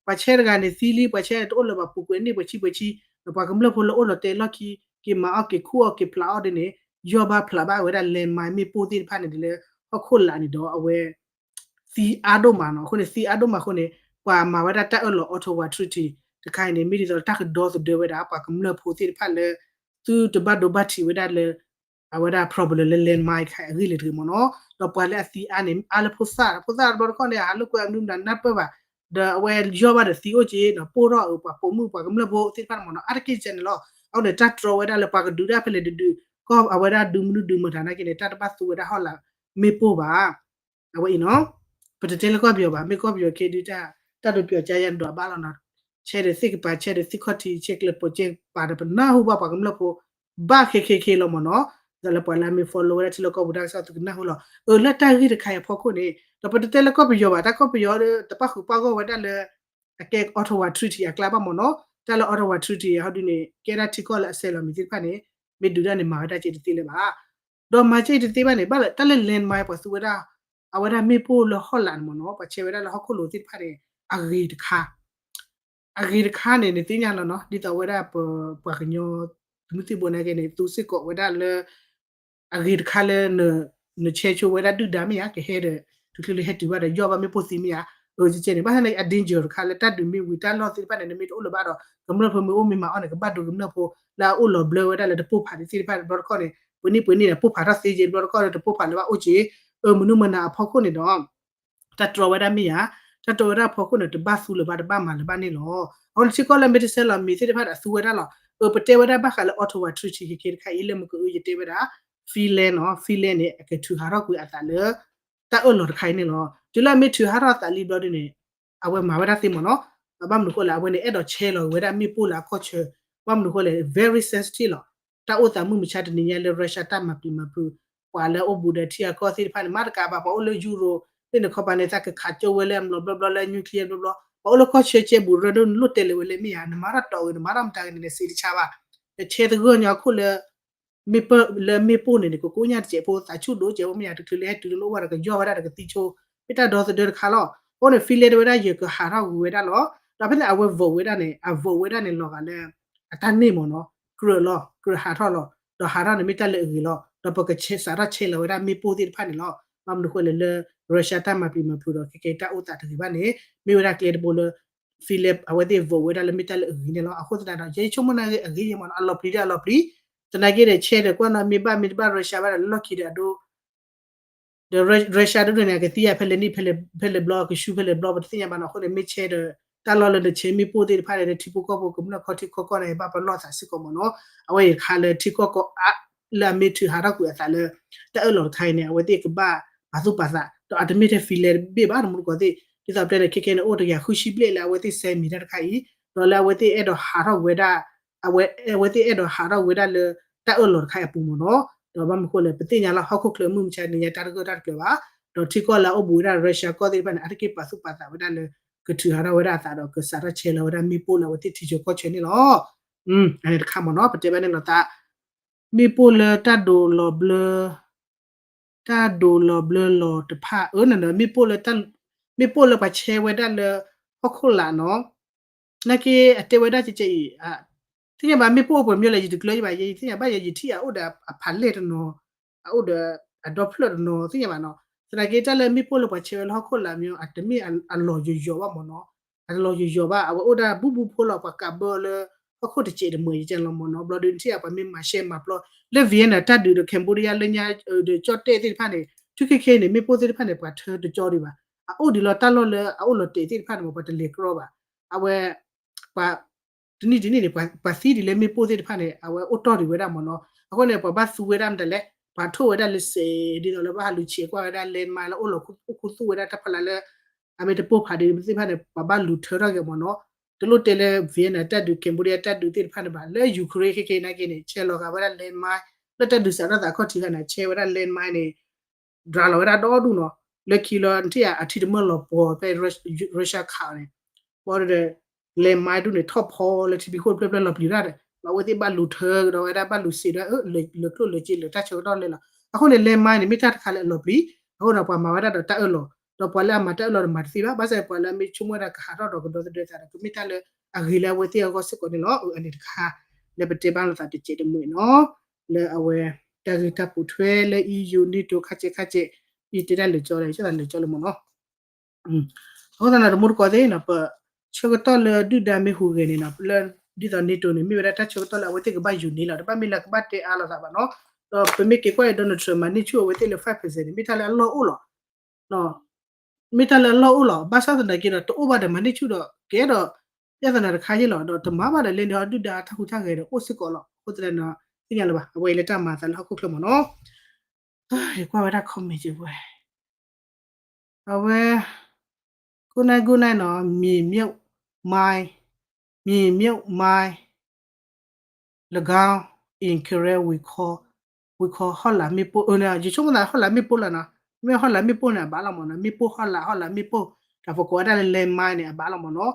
ပှၤဆဲးတဂၤန့ၣ်သံလံ ပှၤဆဲးတအိၣ်လၢၤဘၣ်ပူၤကွံာ်န့ၣ် ပှဲၤဆံပှဲၤဆံ, ဒီးပှၤကမျၢၢ်ဖိလၢအိၣ်ဒီးတဲလီၢ်ခံ က့ၤမၤအီၣ်က့ၤခူၣ်အီၣ်က့ၤဖျးအီၣ်ဒ်န့ၣ် ယီၢ်ဘၣ်ဖျးဘၣ်ဝဲဒၣ် landmine မ့ၣ်ပိၢ်သ့ၣ်တဖၣ်န့ၣ် ဒ်လၢဟီၣ်ခိၣ်လာ်န့ၣ်ဒီး အဝဲ သံအါဒိၣ်မးနီၤ. အဃိန့ၣ် သံအါဒိၣ်မးအဃိန့ၣ် ပှၤမၤဝဲဒၣ်တၢ်အၢၣ်လီၤ Ottawa Treaty တခါအံၤန့ၣ် မ့ၢ်ဒ်သိးတၢ်ကဒီသဒၢဝဲဒၣ် ပှၤကမျၢၢ်ဖိသ့ၣ်တဖၣ်လၢ သုတဘၣ်ဒိဘၣ်ထံးဝဲဒၣ်လၢ အဝဲဒၣ် problem လၢ landmine တခါအံၤအဂ့ၢ်လၢတဂ့ၤမ့ၢ်နီၤ. ဒီးပှၤလၢအသံအါန့ၣ် အါလၢဖိသၣ်, ဖိသၣ်တဘျီတခီၣ်န့ၣ် အဟးလိာ်ကွဲအမနုၤမတၤနၢ်ပၢၢ်ဘၣ်, ဒီးအဝဲယီၢ်ဘၣ်ဒီးသံအိၣ်က့ၤဒီး ပိၢ်ထီၣ်အပှၤပိာ်မုၣ်ပှၤကမျၢၢ်ဖိသ့ၣ်တဖၣ်န့ၣ်မ့ၢ်နီၤ အါတက့ၢ်စဲန့ၣ်လီၤ. အဃိန့ၣ် တၢ်တြီဝဲဒၣ်လၢပှၤကဒုးဒၣ်ဖဲလဲၣ်ဒုးဒုး ကီၢ်အဝဲဒၣ်ဒုးမနုၤဒုးမတၤနာ်က့န့ၣ် တၢ်တဘၣ်သူဝဲဒၣ်ဟီၣ်လာ်မ့ၣ်ပိၢ်ဘၣ်. အဝဲအံၤနီၤ ပတတဲလၢကီၢ်ပယီၤဘၣ်, မ့ၢ်ကီၢ်ပယီၤခဲဒုး တၢ်ဒုးပယီၤကါယါဒွးဘၣ်လီၤနီၤ. ဆဲးဒီးသ့ၣ်ကပၤ ဆဲးဒီးသ့ၣ်ခီၣ်ထံး ဆဲးကျၢၤပိာ်ကဲပာ်ဒီးပနၢ်ဟူဘၣ်ပှၤကမျၢၢ်ဖိ ဘၣ်ခဲခဲခဲလီၤမ့ၢ်နီၤ. ဒီးလၢပှၤလၢအမ့ၢ် follow ဝဲဒၣ်ထံလီၢ်ကီၢ်ပူၤတၢ်ကစီၣ်သုကနၢ်ဟူလီၤ. အၢ လၢတၢ်ဂ့ၢ်တခါအံၤအဖီခိၣ်န့ၣ် ဒီးပတတဲလၢကီၢ်ပယီၤဘၣ်, တၢ်ကီၢ်ပယီၤဒီး တပၣ်ဃုာ်ပၣ်ဂီၢ်ဝဲဒၣ်လၢ အကဲ Ottawa Treaty အကျါဘၣ်မ့ၢ်နီၤ. တၢ်လၢ Ottawa Treaty ဟီဒုန့ၣ် ကဲဒၣ်ထံကီၢ်လၢအဆဲးလီၤမံၤသ့ၣ်တဖၣ်န့ၣ် မ့ၢ်ဒုးဒၣ်န့ၣ် မၤဝဲဒၣ်ကဲတသ့လၢၤဘၣ်. ဒီးမၤကဲတသ့ဘၣ်န့ၣ် ဘၣ်လၢတၢ်လၢ land mine ပှၤသူဝဲဒၣ် အဝဲဒၣ်မ့ၣ်ပိၢ်လၢဟီၣ်လာ်န့ၣ်မ့ၢ်နီၤ, ပှၤဆဲးဝဲဒၣ်လၢဟီၣ်ခိၣ်လိၤသ့ၣ်တဖၣ်န့ၣ် အဂ့ၤတခါ အဂ့ၤတခါန့ၣ် နသ့ၣ်ညါလီၤနီၤ, ဒ်သိးဝဲဒၣ်ပ ပှၤကညီ သုးမုၢ်သံၣ်ဘိနာ်က့န့ၣ် သူစ့ၢ်ကီးဝဲဒၣ်လၢ အဂ့ၤတခါလၢ နဆဲးဆိဝဲဒၣ်ဒုၣ်ဒါမ့ၢ်ဧါ, ကဟဲဒီး တချုးလၢဟဲတုၤဘၣ်ဒီး ယီၢ်ဘၣ်မ့ၣ်ပိၢ်သံမ့ၢ်ဧါ, အကဲန့ၣ် ဘၣ်ဆၣ်န့ၣ် အ danger တခါလၢတၢ်ဒုးမ့ၢ်ဝံၤ တၢ်လီၢ်သ့ၣ်တဖၣ်န့ၣ် နမ့ၢ်တအိၣ်လၢၤဘၣ်ဒီး ကမျၢၢ်ဖိမ့ၢ်အိၣ်မ့ၢ်မၤအီၣ်န့ၣ် ကဘၣ်ဒိကမျၢၢ်ဖိ လၢအအိၣ်လီၤဘျၢဝဲဒၣ်လၢတပိၢ်ဖးဒံးသ့ၣ်တဖၣ်တဘျီတခီၣ်န့ၣ် ပှဲၤနံၣ်ပှဲၤနံၣ်န့ၣ် ပိၢ်ဖးထီၣ်သ့က့ၤတဘျီတခီၣ်လၢတပိၢ်ဖးလၢၤဘၣ်အိၣ်က့ၤ, အၢ မနုၤမနုၤအဖီခိၣ်န့ၣ်ဒီး တၢ်တြီဝဲဒၣ်မ့ၢ်ဧါ, တၢ်တြီဝဲဒၣ်အဖီခိၣ်န့ၣ် တဘၣ်သူလၢၤဘၣ် တဘၣ်မၤလၢၤဘၣ်န့ၣ်လီၤ. အဃိန့ၣ် ထံကီၢ်လၢမ့ၢ်တဆဲးလီၤမံၤသ့ၣ်တဖၣ်ဒီးအသူဝဲဒၣ်လီၤ. အၢ ပတဲဝဲဒၣ်ဘၣ်ဃးလၢ Ottawa Treaty ခဲခဲတခါအံၤ လၢမုၢ်ကအုယတဲဝဲဒၣ် Finland နီၤ, Finland န့ၣ် အကထုးဟးထီၣ်ကွံာ်အသးလၢ တၢ်အၢၣ်လီၤတခါအံၤန့ၣ်လီၤ. တုၤလၢအမ့ၢ်ထုးဟးထီၣ်အသးလံဘျီဒုန့ၣ် အဝဲမၤဝဲဒၣ်သ့မ့ၢ်နီၤ, ဘၣ်မနုၤအဃိလဲၣ် အဝဲန့ၣ် အဲၣ်ဒိးဆဲးလီၤဝဲဒၣ်မ့ၣ်ပိၢ်လၢအခီၣ်ဆၢ, ဘၣ်မနုၤအဃိလဲၣ် very sensitive လီၤ. တၢ်အိၣ်သးမုၢ်မဆါတနံၤညါလၢ Russia တၢ်မၤပျံၤမၤဖုး ပှၤလၢအိၣ်ဘူးဒီးထံအကီၢ်သ့ၣ်တဖၣ်န့ၣ် မၤတကးဘၣ် ပှၤအိၣ်လၢ Europe သ့ၣ်န့ၣ် ခီပၤန့ၣ် သးကခးကၠိဝဲလၢအမျိာ်ဘျီဘျီလၢ nuclear ဘျီဘျီ, ပှၤအိၣ်လၢကီၢ်ဆၢကဲဘူးရၢဒိၣ်န့ၣ် လိၣ်တဲလၢၤဝဲလၢမ့ၢ်ဧါ, နမၤထီၣ်တီၤဂ့ၤ နမၤထီၣ်မတၤဂ့ၤန့ၣ် စံးတဆါဘၣ်. နဆဲးသဂၢၢ်ညီအခိၣ်လၢ မ့ၣ်ပိၢ်လၢမ့ၣ်ပိၢ်န့ၣ်န့ၣ် ကကိညၢ်တစဲးဖိ သးဆူၣ်ဒိၣ်စဲးဖိမ့ၢ်ဧါ, တချုးလၢဟဲတုၤလၢအိၣ်ဘၣ်ဒီးကယီၢ်ဝဲဒၣ်ဒီးကသံဆိ, မ့ၢ်တၢ်ဒီသဒၢတခါလီၤ. အဃိန့ၣ် Finland တဲဝဲဒၣ် ယကဟးထီၣ်ဂုာ်ဝဲဒၣ်လီၤ. ဒီးဖဲန့ၣ် အဝဲ vote ဝဲဒၣ်န့ၣ် အ vote ဝဲဒၣ်န့ၣ် လီၤဂာ်လၢ အတၢ်န့ၢ်မ့ၢ်နီၤ, ကြၢးလီၤ, ကြၢးဟးထီၣ်လီၤ. ဒီးဟးထီၣ်န့ၣ် မ့ၢ်တၢ်လၢအဂ့ၤလီၤ. ဒီးပကစးထီၣ်ဆဲးလီၤဝဲဒၣ်မ့ၣ်ပိၢ်သ့ၣ်တဖၣ်န့ၣ်လီၤ. ဘၣ်မနုၤအဃိလဲၣ်လၢ Russia တၢ်မၤပျံၤမၤဖုးဒီး ခဲကဲတၢ်အိၣ်သးတဂ့ၤဘၣ်န့ၣ် မ့ၢ်ဝဲဒၣ်ကျဲတဘိလၢ Finland အဝဲသ့ၣ် vote ဝဲဒၣ်လၢမ့ၢ်တၢ်လၢအဂ့ၤန့ၣ်လီၤ. အဃိသတးဒီး ယဲယဆိကမိၣ်နာ်က့ အဂ့ၤယဲၢ်မ့ၢ်နီၤ, အလီၤပျံၤဒၣ်အလီၤပျံၤ, သနာ်က့ဒီး ဆဲးဒီးကွၢ်နီၤ မ့ၢ်ဘၣ်မ့ၢ်တဘၣ် Russia ဘၣ်ဒီး လီၢ်ခံဒီးအဒိ ဒီး Russia ဒိၣ်ဒိၣ်န့ၣ် အကသံယၤဖဲလဲၣ်နံၣ်ဖဲလဲၣ်ဘျီ ကဆူဖဲလဲၣ်ဘျီ ပတသ့ၣ်ညါဘၣ်နီၤ. အဃိန့ၣ် မ့ၢ်ဆဲးဒီး တၢ်လီၢ်လၢနဆဲးမ့ၣ်ပိၢ်သ့ၣ်တဖၣ်န့ၣ် ထံဖိကီၢ်ဖိကမျၢၢ်ခီထံခီကီၢ်န့ၣ် ဘၣ်ပလီၢ်သးစ့ၢ်ကီးမ့ၢ်နီၤ. အဝဲအံၤတခါလၢထံကီၢ်ကီၢ်အါ လၢအမ့ၢ်ထုးဟးထီၣ်ကွံာ်အသးလၢ တၢ်အၢၣ်လီၤတခါအံၤန့ၣ် အဝဲသ့ၣ်ကဘၣ်ပာ်သူၣ်ပာ်သး ဒီးအတမ့ၢ်ထဲ Finland ဘ့ၣ်ဘၣ် တမူတကိးသ့ၣ် ဒ်သိးပတဲန့ၣ် ခဲခဲန့ၣ် အိၣ်တကယၤဃုဆံဘျဲၣ်လၢအဝဲသ့ၣ်စဲးမံၤတၢ်တခါအံၤ ဒီးလၢအဝဲသ့ၣ်အဲၣ်ဒိးဟးထီၣ်ဝဲဒၣ် အဝဲ အဝဲသ့ၣ်အဲၣ်ဒိးဟးထီၣ်ဝဲဒၣ်လၢ တၢ်အၢၣ်လီၤတခါအံၤအပူၤမ့ၢ်နီၤ. ဒီးဘၣ်မနုၤအဃိလဲၣ် ပသ့ၣ်ညါလၢဟီၣ်ခိၣ်ချၢမုၢ်မဆါတနံၤညါ တၢ်တဂၢၢ်တၢ်တကျၢၤဘၣ်. ဒီးထံကီၢ်လၢအအိၣ်ဘူးဝဲဒၣ် Russia ကီၢ်သ့ၣ်တဖၣ်န့ၣ် အါတက့ၢ်ပာ်သူၣ်ပာ်သးဝဲဒၣ်လၢ ကထုးဟးထီၣ်ဝဲဒၣ်အသးဒီးကစးထီၣ်ဆဲးလီၤဝဲဒၣ်မ့ၣ်ပိၢ်လၢအဝဲသ့ၣ်ထံဆၢကီၢ်ဆၢန့ၣ်လီၤ. အန့ၣ်တခါမ့ၢ်နီၤ ပတဲဘၣ်န့ၣ်လီၤသး မ့ၣ်ပိၢ်လၢတၢ်ဒိးလီၤဘျၢ တၢ်ဒိးလီၤဘျၢလီၤတဖၣ် အၢ နမ့ၢ်ပိၢ်လၢ မ့ၣ်ပိၢ်လၢပှၤဆဲးဝဲဒၣ်လၢ ဟီၣ်ခိၣ်လာ်နီၤ နာ်က့အတဲဝဲဒၣ်ကဲကဲအံၤ သ့ၣ်ညါဘၣ်မ့ၣ်ပိၢ်အိၣ်ပှဲၤမ့ၢ်လဲၣ် ယတကျၢၤဘၣ် ယသ့ၣ်ညါဘၣ်ယဲ ယထံၣ်အအိၣ်ဒီးအဖးလဲၢ်တနီၤ အအိၣ်ဒီးအဒီဖျၢၣ်တနီၤ သ့ၣ်ညါဘၣ်နီၤ. သနာ်က့တၢ်လၢမ့ၣ်ပိၢ်လၢပှၤဆဲးဝဲလၢဟီၣ်ခိၣ်လာ်မ့ၢ် အတမ့ၢ်အလီၤယိာ်ယိာ်ဘၣ်မ့ၢ်နီၤ. အတလီၤယိာ်ယိာ်ဘၣ် အဝဲအိၣ်ဒၣ်ဘူၣ်ဘူၣ်ဖိလီၤ ပှၤကးဘၢလၢ ဟီၣ်ခိၣ်တစဲးတမှဲၤယကဲလီၤမ့ၢ်နီၤ. ဘျီဒုးထံၣ်အပှၤမ့ၢ်မၤရှဲမၤပျီ လၢ Vietnam တၢ်ဒုးဒီး Cambodia လၢညါဒီးကၠီၣ်တဲၣ်သ့ၣ်တဖၣ်န့ၣ် ထုခဲခဲန့ၣ် မ့ၣ်ပိၢ်သ့ၣ်တဖၣ်န့ၣ် ပှၤထၢတကၠီဒံးဘၣ်. အအိၣ်ဒံးလီၤတၢ်လီၢ်လၢအအိၣ်လီၤတဲာ်သ့ၣ်တဖၣ်န့ၣ်မ့ၢ် ပှၤတလဲၤကြီဘၣ်. အဝဲ ပှၤ တနံၣ်တနံၣ်န့ၣ် ပှၤသံဒံးလၢမ့ၣ်ပိၢ်သ့ၣ်တဖၣ်န့ၣ် အဝဲအိၣ်တီၢ်ဒံးဝဲဒၣ်မ့ၢ်နီၤ. အဃိန့ၣ် ပှၤဘၣ်သူဝဲဒၣ်မတၤလဲၣ် ပှၤထိၣ်ဝဲဒၣ်လၢစဲး ဒ်သိးလၢဘၣ်ဟးလူၤဆဲးကွၢ်ဝဲဒၣ် landmine လၢအိၣ်လီၤအိၣ်ခူသူၣ်ဝဲဒၣ်တၢ်ဖီလာ်လၢ အမ့ၢ်တပိၢ်ဖးဒံးသ့ၣ်တဖၣ်န့ၣ် ပှၤဘၣ်လူၤထၢထီၣ်က့ၤမ့ၢ်နီၤ. တလိၣ်တဲလၢ Vietnam တၢ်ဒုး Cambodia တၢ်ဒုးသ့ၣ်တဖၣ်န့ၣ်ဘၣ် လၢ Ukraine ခဲခဲနာ်က့န့ၣ် ဆဲးလီၤဂာ်ဝဲဒၣ် landmine လၢတၢ်ဒုးစးထီၣ်သးခီၣ်ထံးခါန့ၣ် ဆဲးဝဲဒၣ် landmine န့ၣ် ဒြးလီၤဝဲဒၣ်ဒီဒူၣ်နီၤ. လၢခံလီၤ နထံၣ်ဧါ အထံတမၢၢ်လီၤပှီၤဖဲ Russia ခးအီၤန့ၣ် ဘၣ်ဒီး landmine ဒူၣ်န့ၣ် ထီၣ်ဖီလၢထံဖံးခိၣ်တဖျၢၣ်ဖျၢၣ်လီၤပျံၤတၢ်ဒီး အဝဲသ့ၣ်ဘၣ်လူၤထၢကဒီးဝဲဒၣ် ဘၣ်လူၤစံးဒီး လၢာ်ကျိၣ်လၢာ်စ့လၢာ်တၢ်ဆၢကတီၢ်လဲၣ်လီၤ. အဃိန့ၣ် landmine န့ၣ် မ့ၢ်တၢ်တခါလၢအလီၤပျံၤ အဃိဒီးပှၤမၤဝဲဒၣ်ဒီးတၢ်အၢၣ်လီၤ ဒီးပှၤလၢအမၤတၢ်အၢၣ်လီၤဒီးမၤတသ့ဘၣ်. ဘၣ်ဆၣ်ပှၤလၢအမ့ၢ်ဆိကမိၣ်ဝဲဒၣ်ကဟးထီၣ်ဒီး ကဒီသဒၢသးဒီး ကမ့ၢ်တၢ်လၢအဂ့ၤလၢအဝဲသ့ၣ်အဂီၢ်စ့ၢ်ကီးန့ၣ်လီၤ. အန့ၣ်တခါ လၢပတဲဘၣ်လိာ်သးတစဲးတမှဲၤနီၤ လၢအဝဲ တၢ်ဂ့ၢ်တၢ်ပိာ်ထွဲလၢ EU NATO ခါဆဲးခါဆဲး အံၤတဲဒၣ်လၢာ်ကၠီလၢာ်ကၠီလၢာ်ကၠီလၢမ့ၢ်နီၤ. အဃိသတးန့ၣ် တမူတကိးသ့ၣ်နီၤ ပဆၢကတီၢ်လၢဒုၣ်ဒါမ့ၢ်ဟူးဂဲၤန့ၣ်နီၤ လၢ ဒ်သိး NATO န့ၣ် မ့ၢ်ဝဲဒၣ်တၢ်ဆၢကတီၢ်လၢအဝဲသ့ၣ်ကဘၣ်ယူၤန့ၣ်လီၤ. တဘၣ်မ့ၢ်လၢကဘၣ်တဲအါလိာ်သးဘၣ်နီၤ. ဒီးပမ့ၢ်က့ၤကွၢ်အံၤ Donald Trump မၤန့ၢ်ဆူၣ်အဝဲသ့ၣ်လၢ five percent န့ၣ် မ့ၢ်တၢ်လၢအလီၢ်အိၣ်လီၤ. မ့ၢ်တၢ်လၢအလီၢ်အိၣ်လီၤ. ဘၣ်ဆၣ်သနာ်က့ဒီး တအိၣ်ဘၣ်ဒီးမၤန့ၢ်ဆူၣ်ဒီး ကဲဒီး ပြဿနာတခါယ့ၢ်လီၤ. ဒီးတမၤဘၣ်ဒီးလဲၤန့ၢ်ဟီဒုၣ်ဒါတၢ်ဟူးတၢ်ဂဲၤဒီးအိၣ်စ့ၢ်ကီးလီၤ. အဃိသတးန့ၣ် သ့ၣ်ညါလၢၤဘၣ် အဝဲအံၤလၢတၢ်မၤအသးလၢဟီၣ်ခိၣ်ချၢမ့ၢ်နီၤ. ယကွၢ်ဝဲဒၣ် comment က့ၤဝဲ အဝဲ good night good night နီၤ မြေမြှုပ်မိုင်း မြေမြှုပ်မိုင်း လကောင်း in Karen we call, we call ဟီၣ်လာ်မ့ၣ်ပိၢ်, ယဆိကမိၣ်သးဟီၣ်လာ်မ့ၣ်ပိၢ်လီၤနီၤ, မ့ၢ်ဟီၣ်လာ်မ့ၣ်ပိၢ်န့ၣ် အဘၣ်လီၤမၢ်နီၤ, မ့ၣ်ပိၢ်ဟီၣ်လာ် ဟီၣ်လာ်မ့ၣ်ပိၢ်, တၢ်ပကိးဝဲဒၣ်လၢ land mine န့ၣ် အဘၣ်လီၤမၢ်နီၤ,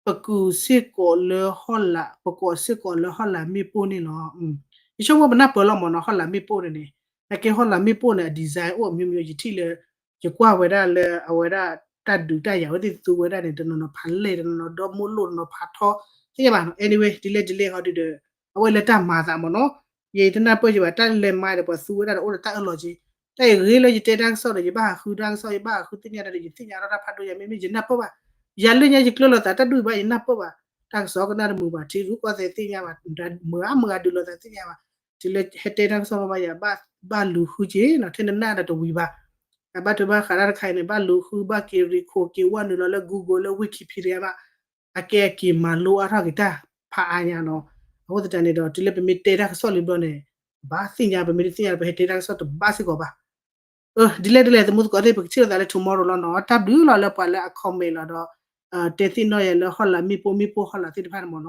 ပကူးစ့ၢ်ကီးလၢဟီၣ်လာ်, ပကိးစ့ၢ်ကီးလၢဟီၣ်လာ်မ့ၣ်ပိၢ်န့ၣ်လီၤ. ယဆိကမိၣ်ပနၢ်ပၢၢ်လီၤမၢ်နီၤ, ဟီၣ်လာ်မ့ၣ်ပိၢ်န့ၣ်န့ၣ်, နာ်က့ဟီၣ်လာ်မ့ၣ်ပိၢ်န့ၣ် အ design အိၣ် မျိုးမျိုး, ယထံၣ်လၢ ယကွၢ်ဝဲဒၣ်လၢအဝဲဒၣ် တၢ်ဒုးတၢ်ယၤဝဲသ့ၣ်သူဝဲဒၣ်န့ၣ် တနီၤနီၤဖးလဲၢ်, တနီၤနီၤဒီမိၢ်လိၣ်, တနီၤဖးထီ, သ့ၣ်ညါဘၣ်နီၤ, anyway ဒ်လဲၣ်ဒ်လဲၣ်ဟီဒုဒီး အဝဲလၢတၢ်မၤသးမၢ်နီၤ, ယတနၢ်ပၢၢ်ယဘၣ်, တၢ်လဲၤမၤဒီးပှၤသူဝဲဒၣ်ဒီးအိၣ်ဒီးတၢ်အၢၣ်လီၤက့ၤ, တၢ်အံၤဂ့ၤလၢယတဲတၢ်ကစီၣ်ဒီး ယဘၣ်ဟးဃုတၢ်ကစီၣ်, ယဘၣ်ဟးဃုသ့ၣ်ညါတၢ်ဒီး ယသ့ၣ်ညါထီၣ်တၢ်ဖးဒိၣ်ညါ, မ့မ့ၢ်ယနၢ်ပၢၢ်ဘၣ်, ယၤလၢညါယကျၢၤလိာ်သးတၢ်ဒူၣ်ဘၣ် ယနၢ်ပၢၢ်ဘၣ်, တၢ်ကစီၣ်ကနၣ်တမုာ်ဘၣ်, ထံရူၢ်ကီၢ်သဲးသ့ၣ်ညါဘၣ်, မုာ်အါမုာ်အါဒုးလိာ်သးသ့ၣ်ညါဘၣ်, တုၤလၢဟဲတဲတၢ်ကစီၣ်လီၤဘၣ်ယၤ, ဘၣ်လူၤဃုက့ၤနီၤ, ထဲနနၢ်ဒီးတဝံၤဘၣ်, အဘၣ်ထွဲဘၣ်ဃးတၢ်တခါအံၤန့ၣ် ဘၣ်လူၤဃု ဘၣ်က့ၤ record က့ၤဝဲနုာ်လီၤလၢ Google လၢ Wikipedia ဘၣ်, အကဲအက့ၤမၤလိအါထီၣ်က့ၤတၢ်ဖးအါညါနီၤ, အဃိသတးန့ၣ်ဒီး တုၤလၢပမ့ၢ်တဲတၢ်ကစီၣ်လံဘျီန့ၣ်, ဘၣ်သ့ၣ်ညါ, ပမ့ၢ်တသ့ၣ်ညါဒီး ပဟဲတဲတၢ်ကစီၣ်တဘၣ်စ့ၢ်ကီးဘၣ် ဒ်လဲၣ်ဒ်လဲၣ် သမူသကိးသ့ၣ် ပကထံၣ်လိာ်သးလၢ tomorrow လီၤနီၤ, တၢ်ဘျုးလီၤလၢပှၤလၢအ comment လီၤဒီး တဲသ့ၣ်နီၣ်ယၤလၢဟီၣ်လာ်မ့ၣ်ပိၢ် မ့ၣ်ပိၢ်ဟီၣ်လာ်သ့ၣ်တဖၣ်န့ၣ်မၢ်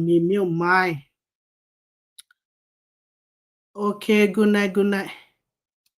နီၤ, မ့မ့ၢ် mind, okay, good night, good night.